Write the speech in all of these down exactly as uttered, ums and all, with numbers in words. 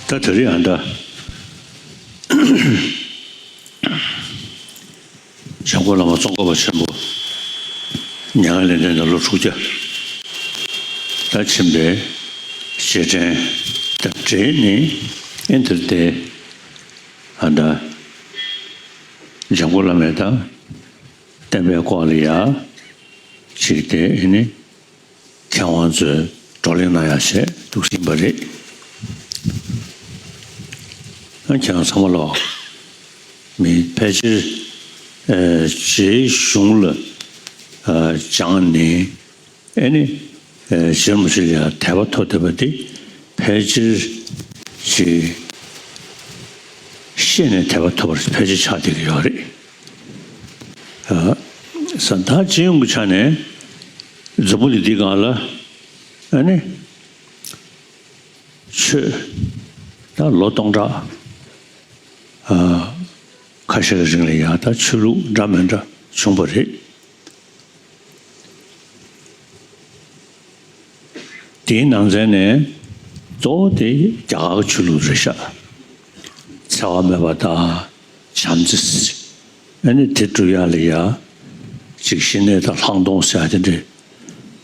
ད་དེ་རིང་ཨ་ད། འཇམ་མགོན་བླ་མ་ཙོང་ཁ་པ་ཆེན་པོ་མྱ་ངན་ལས་འདས་ནས་ལོ་དྲུག་བརྒྱ་ད་ཕྱིན་པའི་རྗེས་དྲན་དང་འབྲེལ་ནས། ཨེ་འདིར་ཏེ་ཨ་ད་འཇམ་མགོན་བླ་མའི་ད་བསྟན་པའི་སྐོར་ལ་ཡ་ཅིག་དེ་ཨེ་ནི། མཁས་དབང་ཚོས་བགྲོ་གླེང་གནང་ཡག་བྱས་འདུག་ཟིན་པ་རེད། ཨ་ཁྱེད་རང་ཚང་མ་ལོག་མི་ཕལ་ཆེར་ཨ་རྗེ་གཞུང་ལ་ཨ་སྦྱངས་ནས། ཨེ་ནི་ཨ་རྗེ་རིན་པོ་ཆེ་ལ་ཡང་དད་པ་ཐོབ་བསྡད་པ་དེ་ཕལ་ཆེར་ཅིག་ཤེས་ནས་དད་པ་ཐོབ་པ་ཕལ་ཆེར་ཆགས་བསྡད་ཀྱི་ཡོད་རེད། ཨ་ས་ད་སྤྱི་ཡོངས་ཀྱི་ཆ་ནས་འཛམ་བུ་གླིང་འདིའི་སྒང་ལ་ཨ་ནི་ཆོས་ད་ལོ་སྟོང་ཕྲག་ཨ་ཁ་ཤས་ཀྱི་རིང་ལ་ཡང་ད་ཆོས་ལུགས་འདྲ་མི་འདྲ་བྱུང་བ་རེད། དེའི་ནང་ཚན་ནས་གཙོ་བོ་དེ་རྒྱ་གར་གྱི་ཆོས་ལུགས་རེད་ཤག་འཚེ་བ་མེད་པ་དང་། བྱམས་བརྩེ། ཨ་ནི་དེ་སྒྲུབ་ཡག་ལ་ཡ་ཅིག་ཞི་གནས་དང་ལྷག་མཐོང་ཟེར་ཡག་དེ་འདྲས་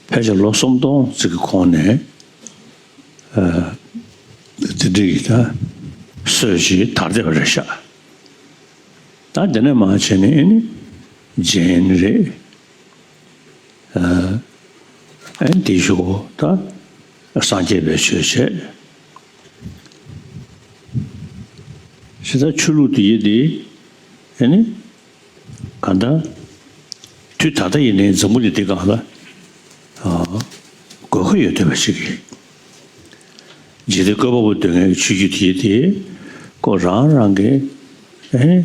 ཕལ་ཆེར་ལོ་སུམ་སྟོང་ཙམ་གྱི་གོང་ནས་ཨ་དེ་འདྲས་ཀྱི་ད་སྲོལ་ཅིག་དར་བསྡད་པ་རེད་ཤག་ད་དེ་ནས་མར་བྱས་ནས་ཨ་ནི་ཇེན་རེད། ཨ་ཨ་ནི་དེའི་གཞུག་གུ་ད་སངས་རྒྱས་པའི་ཆོས་བྱས། ཞེ་ད་ཆོས་ལུགས་དེ་ཡི་དེ་ཨ་ནི་གང་ལྟར་དུས་ད་ལྟ་ཡིན་ནའི་འཛམ་བུ་གླིང་འདི་སྒང་ལ་ཨ་དགོས་མཁོ་ཡོད་བསྡད་པ་ཞིག་གིས། འཇིག་རྟེན་བཀོད་པ་པོ་འདོད་མཁན་གྱི་ཆོས་བརྒྱུད་དེ་ཡི་དེ་ཁོ་རང་རང་གི་ཨ་ནི་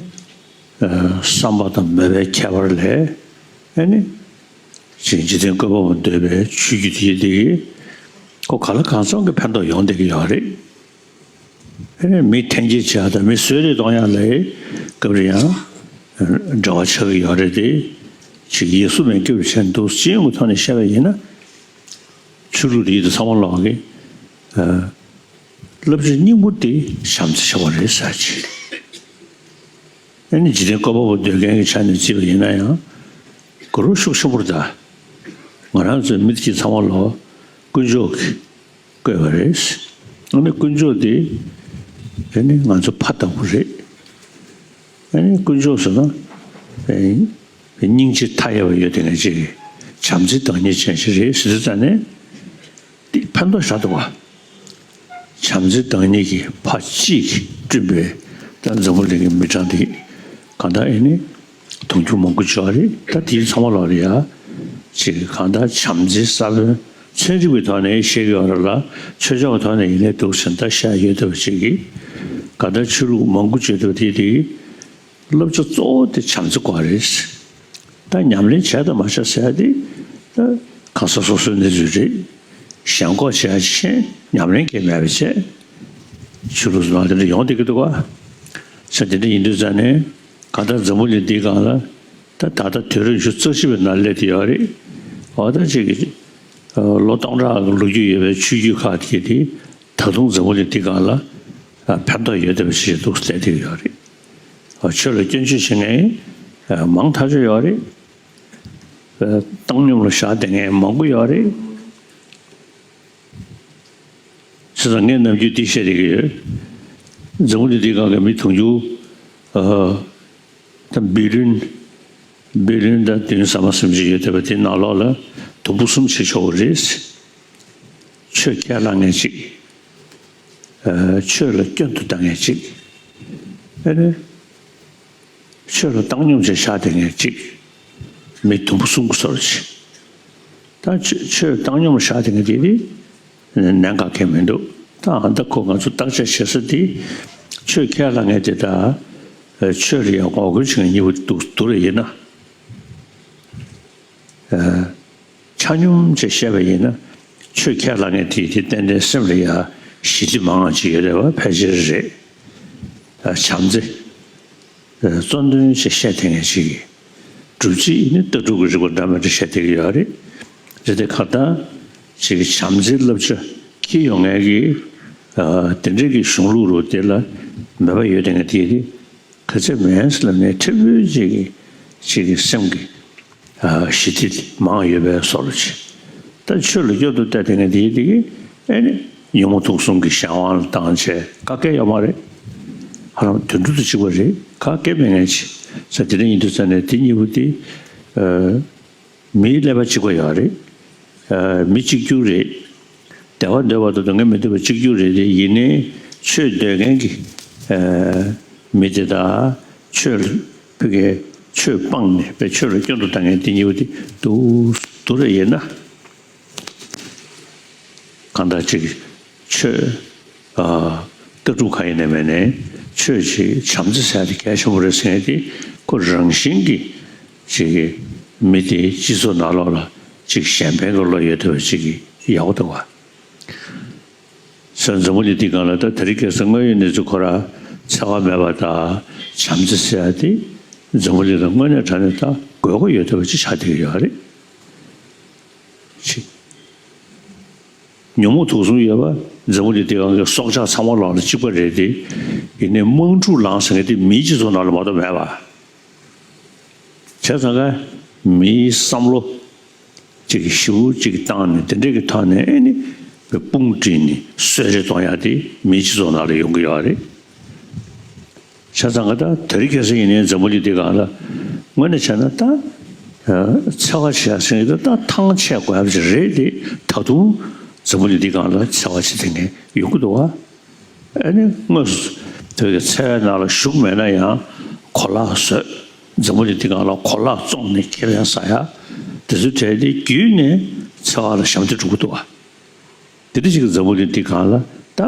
ཨ་བསམ་པ་དང་མོས་པའི་ཁྱད་པར་ལས་ཨ་ནི། ཅིག་འཇིག་རྟེན་བཀོད་པ་པོ་འདོད་པའི་ཆོས་བརྒྱུད་དེ་དེ་ཁོ་ག་ལ་གང་འཚམ་གྱི་ཕན་ཐོགས་ཡོང་བསྡད་ཀྱི་ཡོད་རེད། ཨེ་མི་འཐེན་འཁྱེར་བྱེད་ཡག་དང་མི་གསོད་རེས་གཏོང་ཡག་ལ་སྐབས་རེ་ཡང་འབྲེལ་བ་ཆགས་ཀྱི་ཡོད་རེད་དེ། ཅིག་ཡིད་སུ་མེད་སྐྱོ་བའི་ཆེད་དུ་སྤྱི་ཡོངས་ཀྱི་ཐོག་ནས་བཤད་པ་ཡིན་ན། ཆོས་ལུགས་དེ་ཡིད་དུ་ཚང་མ་ལོག་གི་བསླབ་བྱ་སྙིང་པོ་དེ་བྱམས་བརྩེ་ཆགས་པ་རེད་ཟེར་ཅིག་ཨ་ནི་འཇིག་རྟེན་བཀོད་པ་པོ་འདོད་མཁན་གྱི་ཆ་ནས་བརྩིས་པ་ཡིན་ན་ཡང་། གུ་རུ་ཤུགས་ཆེན་པོར་གདའ། ང་རང་ཚོའི་མི་དེ་ཚང་མ་ལོ་དཀོན་མཆོག་གིས་བཀོད་པ་རེད། ཨ་ནི་དཀོན་མཆོག་དེ་ཨ་ནི་ང་ཚོ་ཕ་ལྟ་བུ་རེད། ཨ་ནི་དཀོན་མཆོག་ཟེར་ན་སྙིང་རྗེ་མཐའ་ཡས་པ་ཡོད་དེ་ངེས་ཅིག་བྱམས་བརྩེ་བདག་ཉིད་ཅན་ཞིག་རེད་ཟེར་དུས་ཙ་ནས། དེ་ཕན་ཐོགས་ཞེ་དྲག་འདུག་བ། བྱམས་བརྩེ་བདག་ཉིད་ཀྱི་ཕ་གཅིག་གིས་བསྐྲུན་པའི་ད་འཛམ་བུ་གླིང་གི་མི་གྲངས་དེ་གང་ལྟར་ཨེ་ནི་དུང་ཕྱུར་མང་པོ་ཅིག་ཡོད་རེད། ད་དེའི་ཚང་མ་ལོག་ལ་ཡ་ཅིག་གང་ལྟར་བྱམས་བརྩེ་ས་བོན་ཚན་རིག་པའི་ཐོག་ནས་བཤད་ཀྱི་ཡོད་རེད་ལ། ཆོས་ཕྱོགས་ཀྱི་ཐོག་ནས་ཡིན་ནའི་འདུག་ཟིན་ད་བཤད་ཡོད་བསྡད་པ་ཅིག་གིས་གང་ལྟར་ཆོས་ལུགས་མང་པོ་ཅིག་ཡོད་བསྡད་པ་དེ་དེ། བསླབ་བྱ་གཙོ་བོ་དེ་བྱམས་བརྩེ་སྐོར་རེད། ད་ཉམས་ལེན་བྱས་དང་མ་བྱས་ཟེར་ཡ་དེ་ད་གང་ཟག་སོ་སོའི་གནས་ཚུལ་རེད། ཞེན་ཁོག་བྱས་ཡ་ཅིག་ཉམས་ལེན་གྱི་མེད་པ་བྱས། ཆོས་ལུགས་སུ་མ་དེ་འདྲ་ཡོང་བསྡད་ཀྱི་འདུག་ག་ས་དེ་འདྲ་ཡིན་དུས་ཙང་ནས་གང་ལྟར་འཛམ་བུ་གླིང་འདིའི་སྒང་ལ་ད་ད་ལྟ་དུས་རབས་ཉི་ཤུ་རྩ་གཅིག་པའི་ནང་སླེབས་བསྡད་ཡོད་རེད། འོ་ད་ཅིག་གི་ལོ་སྟོང་ཕྲག་གི་ལོ་རྒྱུས་ཡོད་པའི་ཆོས་བརྒྱུད་ཁག་དེ་དེ། ད་དུང་འཛམ་བུ་གླིང་འདི་སྒང་ལ་ཕན་ཐོགས་ཡོད་བསྡད་པ་ཞིག་འདུག་བསྡད་བསྡད་ཡོད་རེད། ཆོས་ལ་སྐྱོན་བརྗོད་བྱེད་མཁན་མང་ཐག་ཆོད་ཡོད་རེད། བཏང་སྙོམས་ལ་བཞག་བསྡད་མཁན་མང་པོ་ཡོད་རེད། བྱས་ཙང་ངས་ནམ་རྒྱུན་འདི་བཤད་བསྡད་ཀྱི་ཡོད། འཛམ་བུ་གླིང་འདི་སྒང་གི་མི་དུང་ཕྱུར། ད་བི་ལིན། བི་ལིན་དང་བདུན་ས་མ་སུམ་ཅུ་ཡོད་བསྡད་པ་དེ་ནང་ལོགས་ལ་དུམ་བུ་གསུམ་བྱེད་ཆོག་གི་རེད། ཆོས་ཁས་བླངས་མཁན་གཅིག་ཆོས་ལ་སྐྱོན་དུ་བཏང་མཁན་གཅིག་ཨ་ནི་ཆོས་ལ་བཏང་སྙོམས་བྱས་བཞག་བསྡད་མཁན་གཅིག་མི་དུམ་བུ་གསུམ་གྱི་ཚོར་ཅིག་ད་ཆོས་ཆོས་བཏང་སྙོམས་བཞག་བསྡད་མཁན་དེ་ནི་ནན་ག་གེ་མི་འདུག་ད་ཨ་ད་ཁོ་ང་ཚོ་བརྟག་དཔྱད་བྱེད་ས་དེ་ཆོས་ཁས་བླངས་མཁན་དེ་དང་ཆོས་ལ་ཡང་ངོ་རྒོལ་བྱེད་མཁན་གཉིས་པོ་འདུག་འདུག་རེད་ཡིན་ན། ཆ་སྙོམས་བྱས་བཤད་པ་ཡིན་ན་ཆོས་ཁས་བླངས་མཁན་དེ་དེ་ཏན་ཏན་སེམས་ལ་ཡང་ཞི་བདེ་མང་བ་ཅིག་ཡོད་རེད་བ། ཕལ་ཆེར་རེད། བྱམས་བརྩེ། གཙོ་འདོན་བྱས་བཤད་བསྡད་མཁན་ཞིག་གིས། སྒྲུབ་བྱེད་ནི་ལྟ་གྲུབ་ཀྱི་རིག་པ་འདྲ་མི་འདྲ་བཤད་བསྡད་ཀྱི་ཡོད་རེད། རེད་དེ་ཁ་སང་ཅིག་བྱམས་བརྩེའི་བསླབ་བྱ་འཁྱེར་ཡོང་མཁན་གྱི་ ཨ། དེ་འདྲའི་གི་གཞུང་ལུགས་རུ་དེ་ལ་མོས་པ་ཡོད་དེ་ངས་དེ་དེ་ག་ཚད་མེད་ཟེར་ལབ་ནས་ཕྲན་བུ་ཅིག་གི་ཅིག་གི་སེམས་ཀྱི་ཨ་ཞི་བདེ་མང་ཡོད་པའི་བཟོ་འདྲ་ཅིག་ད་ཆོས་ལ་སྐྱོན་དུ་བལྟས་དེ་ངས་དེ་དེ་གི་ཨེ་ནི་ཉོན་མོངས་དུག་གསུམ་གྱི་གཞན་དབང་ལ་བཏང་བྱས་ག་གེ་ཡོད་མ་རེད། ཧ་ལམ་དོན་གྲུབ་ཏུ་གཅིག་པ་རེད། ག་གེ་མེད་ངས་ཅི་ཟེར་དེ་འདྲ་ཡིན་དུས་ཙང་ནས་དེ་གཉིས་པོ་དེ་ཨ། མིའི་ཀླད་པ་གཅིག་པ་ཡོད་རེད། ཨ། མི་གཅིག་གྱུར་རེད། བདེ་བ་འདོད་པ་དང་སྡུག་བསྔལ་མི་འདོད་པ་གཅིག་གྱུར་རེད་དེ། ཡིན་ནའི་ཆོས་འདོད་མཁན་གྱི་ཨ་མི་དེ་དང་ཆོས་ལ་ཕ་གིའི་ཆོས་སྤངས་ནས་པའི་ཆོས་ལ་སྐྱོན་དུ་བཏང་མཁན་དེ་གཉིས་པོ་དེ་སྡུག་སྡུག་རེ་ཡིན་ན། གང་ལྟར་ཅིག་ཆོས་ཨ་ལྟ་གྲུབ་གང་ཡིན་ནའི་མེད་ནའི་ཆོས་ཅིག་བྱམས་བརྩེ་ཟེར་ཡ་དེ་གལ་ཆེན་པོ་རེད་ཟེར་མཁན་དེ་ཁོ་རང་བཞིན་གྱིས་ཅིག་མི་དེའི་སྤྱི་ཚོགས་ནང་ལོགས་ལ་ཅིག་གཞན་ཕན་གྱི་བློ་ཡོད་ཐུབ་པ་ཅིག་ཡག་པོ་འདུག་བ། སོ་འཛམ་བུ་གླིང་འདིའི་སྒང་ལ་ད་དེ་རིང་ཁ་སང་དངོས་ཡོད་གནས་ཚུལ་ཁོ་རང་འཚེ་བ་མེད་པ་དང་བྱམས་བརྩེ་ཟེར་ཡ་དེ་འཛམ་བུ་གླིང་ལ་དངོས་གནས་དྲང་གནས་ད་དགོས་མཁོ་ཡོད་ཐུབ་པ་ཅིག་ཆགས་བསྡད་ཀྱི་ཡོད་རེད། ཅིག་ཉོན་མོངས་དུག་གསུམ་ཡོད་པ་འཛམ་བུ་གླིང་འདིའི་སྒང་གི་སྲོག་ཆགས་ཚང་མ་ལོག་ལ་གཅིག་པ་རེད་དེ། ཡིན་ནའི་དམག་འཁྲུག་ལངས་ཟེར་མཁན་དེ་མིའི་སྤྱི་ཚོགས་ནང་ལ་མ་གཏོགས་མེད་པ། བྱས་ཙང་ཀ་མིའི་བསམ་བློ་གཅིག་གི་ཞེ་པོ་གཅིག་བཏང་ནས་དེ་འདྲས་ཀྱི་ཐོག་ནས་ཨེ་ནི་དཔུང་བསྒྲིགས་ནས་གསོད་རེས་གཏོང་ཡག་དེ་མིའི་སྤྱི་ཚོགས་ནང་ལ་ཡོང་གི་ཡོད་རེད། བྱས་ཙང་ཀ་ད་དེ་རིང་ཁ་སང་ཡིན་ནའི་འཛམ་བུ་གླིང་འདིའི་སྒང་ལ་དངོས་གནས་བྱས་ན་ད་འཚེ་བ་བྱེད་ཡག་ཟེར་མཁན་དེ་ད་ཐང་ཆད་དགོས་ཡག་ཅིག་རེད་དེ། ད་དུང་འཛམ་བུ་གླིང་འདིའི་སྒང་ལ་འཚེ་བ་བྱེད་བསྡད་མཁན་ཡོང་གི་འདུག་བ། ཨ་ནི་དངོས་སུ་དེ་གི་འཚེ་བའི་ནང་ལ་ཞུགས་མེད་ན་ཡང་གོ་ལག་བཟོས། འཛམ་བུ་གླིང་འདིའི་སྒང་ལ་གོ་ལག་བཙོངས་ནས་ཁས་ལེན་ཟ་ཡག་དེ་ཚོའི་གྲས་དེ་བརྒྱུད་ནས་འཚེ་བ་ལ་ཞབས་འདེགས་སྒྲུབ་ཀྱི་འདུག་བ། དེ་འདྲ་ཞིག་གི་འཛམ་བུ་གླིང་འདིའི་སྒང་ལ་ད་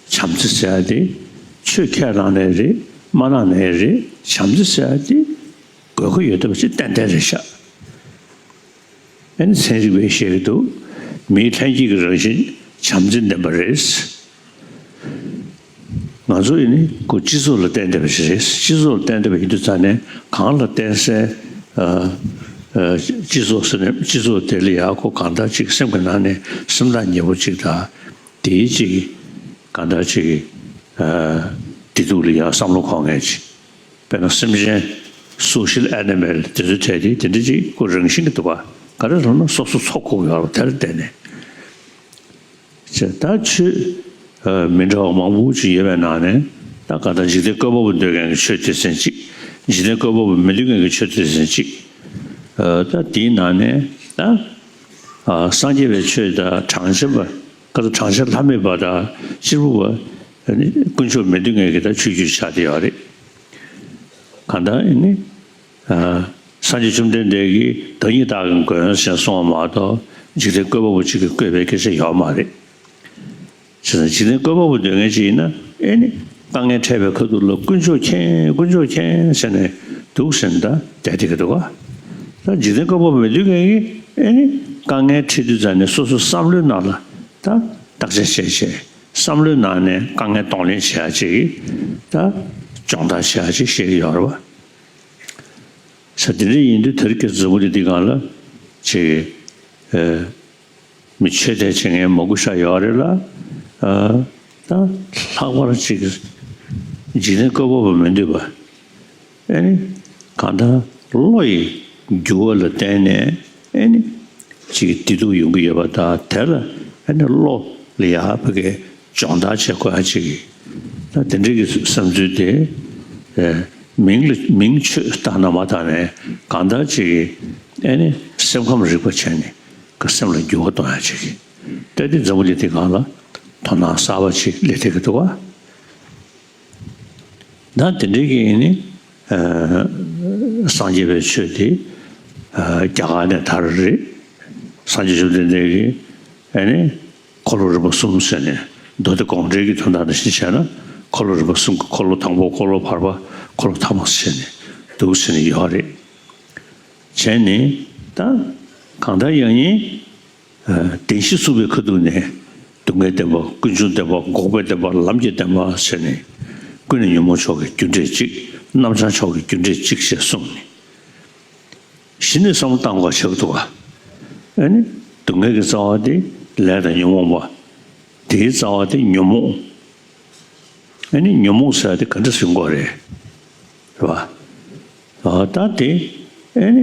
བྱམས་བརྩེ་ཟེར་ཡག་དེ་ཆོས་ཁས་བླངས་ནའི་རེད། མ་བླངས་ནའི་རེད། བྱམས་བརྩེ་ཟེར་ཡག་དེ་དགོས་མཁོ་ཡོད་བསྡད་པ་ཞིག་ཏན་ཏན་རེད་ཤག་ཨ་ནི་ཚན་རིག་པས་བཤད་ཀྱི་འདུག་མིའི་ལྷན་སྐྱེས་ཀྱི་རང་བཞིན་བྱམས་བརྩེ་ལྡན་པ་རེད། ང་ཚོ་ཡིན་ནི་ཁོ་སྤྱི་ཚོགས་ལ་བརྟེན་བསྡད་པ་ཞིག་རེད། སྤྱི་ཚོགས་ལ་བརྟེན་བསྡད་པ་ཡིན་དུས་ཙང་ནས་གང་ལ་བརྟེན་སའི་ཨ་ཨ་སྤྱི་ཚོགས་ཟེར་ནས་སྤྱི་ཚོགས་དེ་ལ་ཡང་ཁོ་གང་ལྟར་ཅིག་སེམས་ཀྱི་ནང་ནས་སེམས་ཐག་ཉེ་པོ་ཅིག་དང་། དེའི་ཅིག་གང་ལྟར་ཅིག་ཨ་བདེ་སྡུག་ལ་ཡང་བསམ་བློ་འཁོར་མཁན་ཅིག་དཔེར་ན་སེམས་ཅན་social animal དེ་ཚོའི་གྲས་དེ་དེ་འདྲ་ཅིག་ཁོ་རང་བཞིན་གྱི་འདུག་ག་ག་རེ་ཟེར་ན་སོ་སོ་འཚོ་དགོས་ཀྱི་ཡོད་རེད་དེར་བརྟེན་ནས། བྱས་ད་ཆོས་ཨ་མི་འདྲ་བ་མང་པོ་ཅིག་ཡོད་པའི་ནང་ནས་ད་ག་ད་འཇིག་རྟེན་བཀོད་པ་པོ་འདོད་མཁན་གྱི་ཆོས་སྡེ་ཚན་གཅིག་འཇིག་རྟེན་བཀོད་པ་པོ་མི་འདོད་མཁན་གྱི་ཆོས་སྡེ་ཚན་གཅིག་ཨ་ད་དེའི་ནང་ནས་ད་ཨ་སངས་རྒྱས་པའི་ཆོས་དང་གྲངས་ཅན་པ་ཀ་ད་གྲངས་ཅན་ལྷ་མེད་པ་དང་གཅེར་བུ་པ་ཨ་ནི་དཀོན་མཆོག་མི་འདོད་མཁན་གྱི་ད་ཆོས་བརྒྱུད་ཆགས་བསྡད་ཡོད་རེད། གང་ལྟར་ཨ་ནི། ཨ་སངས་རྒྱས་བཅོམ་ལྡན་འདས་ཀྱིས་བདག་ཉིད་བདག་གི་མགོན་ཞེས་གསུངས་པ་མ་གཏོགས་འཇིག་རྟེན་བཀོད་པ་པོ་གཅིག་གིས་བཀོད་པའི་སྐད་ཆ་ཡོད་མ་རེད། བྱས་ཙང་འཇིག་རྟེན་བཀོད་པ་པོ་འདོད་མཁན་ཅིག་ཡིན་ན་ཨེ་ནི་དཀའ་ངལ་འཕྲད་པའི་ཁ་ཐུག་ལ་དཀོན་མཆོག་མཁྱེན། དཀོན་མཆོག་མཁྱེན་ཟེར་ནས་འདུག་ཟེར་ནས་ད་བསྡད་བསྡད་ཀྱི་འདུག་ག་ད་འཇིག་རྟེན་བཀོད་པ་པོ་མི་འདོད་མཁན་གྱིས་ཨེ་ནི་དཀའ་ངལ་འཕྲད་དུས་ཙང་ནས་སོ་སོའི་བསམ་བློའི་ནང་ལ་ད་བརྟག་དཔྱད་བྱས་བྱས་བསམ་བློའི་ནང་ནས་དཀའ་ངལ་གདོང་ལེན་བྱེད་ཡག་ཅིག་ད་སྦྱོང་བརྡར་བྱེད་ཡག་ཅིག་བཤད་ཀྱི་ཡོད་རེད་བ། ས་དེ་འདྲ་ཡིན་དུས་དེ་རིང་ཁ་སང་འཛམ་བུ་གླིང་འདིའི་སྒང་ལ་ཅིག་ཨ་མི་ཆོས་དད་བྱེད་མཁན་མང་པོ་ཞིག་ཡོད་རེད་ལ། ཨ་ད་ལྷག་པར་ཅིག་འཇིག་རྟེན་བཀོད་པ་པོ་མི་འདོད་པ། ཨེ་ནི་གང་ལྟར་བློ་ཡི་འགྱུར་བ་ལ་བརྟེན་ནས་ཨེ་ནི་ཅིག་བདེ་སྡུག་ཡོང་གི་ཡོད་པ་དང་། དེ་ལ་ཨེ་ནི་བློ་ལ་ཡག་པོ་གི་སྦྱོང་བརྡར་བྱེད་དགོས་ཡག་ཅིག་ད་དེ་འདྲའི་གི་བསམ་ཚུལ་དེ་ཨེ་མིང་ལ་མིང་ཆོས་བཏགས་ན་མ་བཏགས་ནས་གང་ལྟར་ཅིག་ཨེ་ནི་སེམས་ཁམས་རིག་པ་བྱས་ནས་གི་སེམས་ལ་འགྱུར་བ་གཏོང་ཡག་ཅིག་ད་དེ་འཛམ་བུ་གླིང་འདིའི་སྒང་ལ་དོ་སྣང་གསར་པ་ཅིག་སླེབས་བསྡད་ཀྱི་འདུག་བ། ད་དེ་འདྲའི་གི་ནི་ཨ་སངས་རྒྱས་པའི་ཆོས་དེ་ཨ་རྒྱ་གར་ནས་དར་རེད། སངས་རྒྱས་བཅོམ་ལྡན་འདས་ཀྱིས་ཨ་ནི་འཁོར་ལོ་རིམ་པ་གསུམ་ཟེར་ནས་མདོ་སྡེ་དགོངས་འགྲེལ་གྱི་དོན་དག་ནང་བཞིན་བྱས་ན་འཁོར་ལོ་རིམ་པ་གསུམ་གྱི་འཁོར་ལོ་དང་པོ། འཁོར་ལོ་བར་པ། འཁོར་ལོ་ཐ་མ་ཟེར་ནས་འདུག་ཟེར་ནས་ཡོད་རེད། བྱས་ནས་ད་གང་ལྟར་ཡང་ཡིན། བདེན་བཞི་གསུངས་པའི་ཁ་ཐུག་ནས་སྡུག་བསྔལ་བདེན་པ། ཀུན་འབྱུང་བདེན་པ། འགོག་པའི་བདེན་པ། ལམ་གྱི་བདེན་པ་ཟེར་ནས་ཀུན་ནས་ཉོན་མོངས་ཕྱོགས་ཀྱི་རྒྱུ་འབྲས་གཅིག་རྣམ་བྱང་ཕྱོགས་ཀྱི་རྒྱུ་འབྲས་གཅིག་ཞེས་གསུངས་ནས་གཞི་ནས་བསམ་བློ་བཏང་དགོས་ཆགས་འདུག་ག་ཨ་ནི་སྡུག་བསྔལ་གྱི་རྩ་བ་དེ་ལས་དང་ཉོན་མོངས་ དེའི་རྩ་བ་དེ་ཉོན་མོངས། ཨ་ནི་ཉོན་མོངས་ཟེར་བ་དེ་ག་འདྲ་ཟེར་དགོས་རེད། རེད་བ། ད་དེ་ཨ་ནི།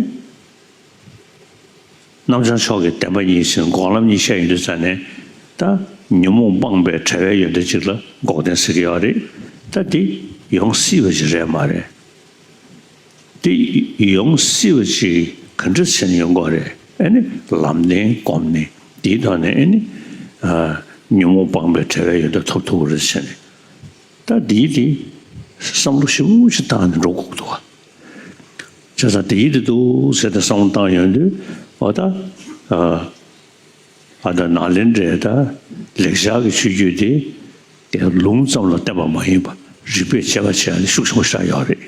རྣམ་བྱང་ཕྱོགས་ཀྱི་བདེན་པ་གཉིས་ཟེར་འགོག་ལམ་གཉིས་བཤད་ཡོང་དུས་ཙ་ནས། ད་ཉོན་མོངས་སྤངས་པའི་བྲལ་བའི་ཡོན་ཏན་གཅིག་ལ་འགོག་བདེན་ཟེར་གྱི་ཡོད་རེད། ད་འདི་ཡོང་སྲིད་པ་ཅིག་རེད་མ་རེད། འདི་ཡོང་སྲིད་པ་ཅིག་ག་འདྲ་བྱས་ནས་ཡོང་དགོས་རེད། ཨ་ནི་ལམ་བདེན་སྒོམ་ནས་འདིའི་ཐོག་ནས་ཨ་ནི་ཉོན་མོངས་སྤངས་པའི་བྲལ་བའི་ཡོན་ཏན་ཐོབ་ཐུབ་ཀྱི་རེད་བྱས་ནས། ད་འདིའི་དེ་བསམ་བློ་ཞིབ་པོ་ཞིག་བཏང་ནས་འགྲོ་དགོས་འདུག་བ། བྱས་ཙང་དེ་ཡིན་དུ་འདུག་ཟེར་ཏེ་བསམ་བློ་བཏང་ཡོང་དུས། འོ་ད། ཨ་ད་ནཱ་ལེནྡྲའི་ད་ལེགས་སྦྱར་གྱི་ཆོས་བརྒྱུད་དེ། དེ་ལུང་ཙམ་ལ་བརྟེན་པ་མ་ཡིན་པ། རིགས་པས་དཔྱད་པ་བྱས་ནས་ཤུགས་ཆེན་པོ་ཞིག་ཡོད་རེད།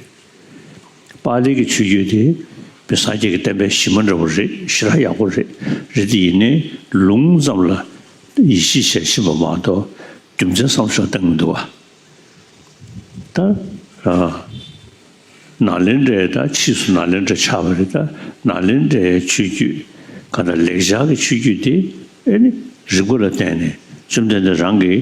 པཱ་ལི་གི་ཆོས་བརྒྱུད་དེ་དཔེ་སངས་རྒྱས་ཀྱི་བསྟན་པའི་གཞི་མ་འདྲ་བོ་རེད། ཞེ་དྲག་ཡག་པོ་རེད། རེད་དེ་ཡིན་ནའི་ལུང་ཙམ་ལ་ཡིད་ཆེས་བྱས་ཕྱིན་པ་མ་གཏོགས་རྒྱུ་མཚན་བསམ་བློ་བཏང་མི་འདུག་བ། ད། ཨ། ནཱ་ལེནྡྲའི་ད་ཕྱིས་སུ་ནཱ་ལེནྡྲ་ཆགས་པ་རེད། ད་ནཱ་ལེནྡྲའི་ཆོས་བརྒྱུད། གང་ལྟར་ལེགས་སྦྱར་གྱི་ཆོས་བརྒྱུད་དེ་ཨེ་ནི་རིགས་པ་ལ་བརྟེན་ནས་བཅོམ་ལྡན་འདས་རང་གིས་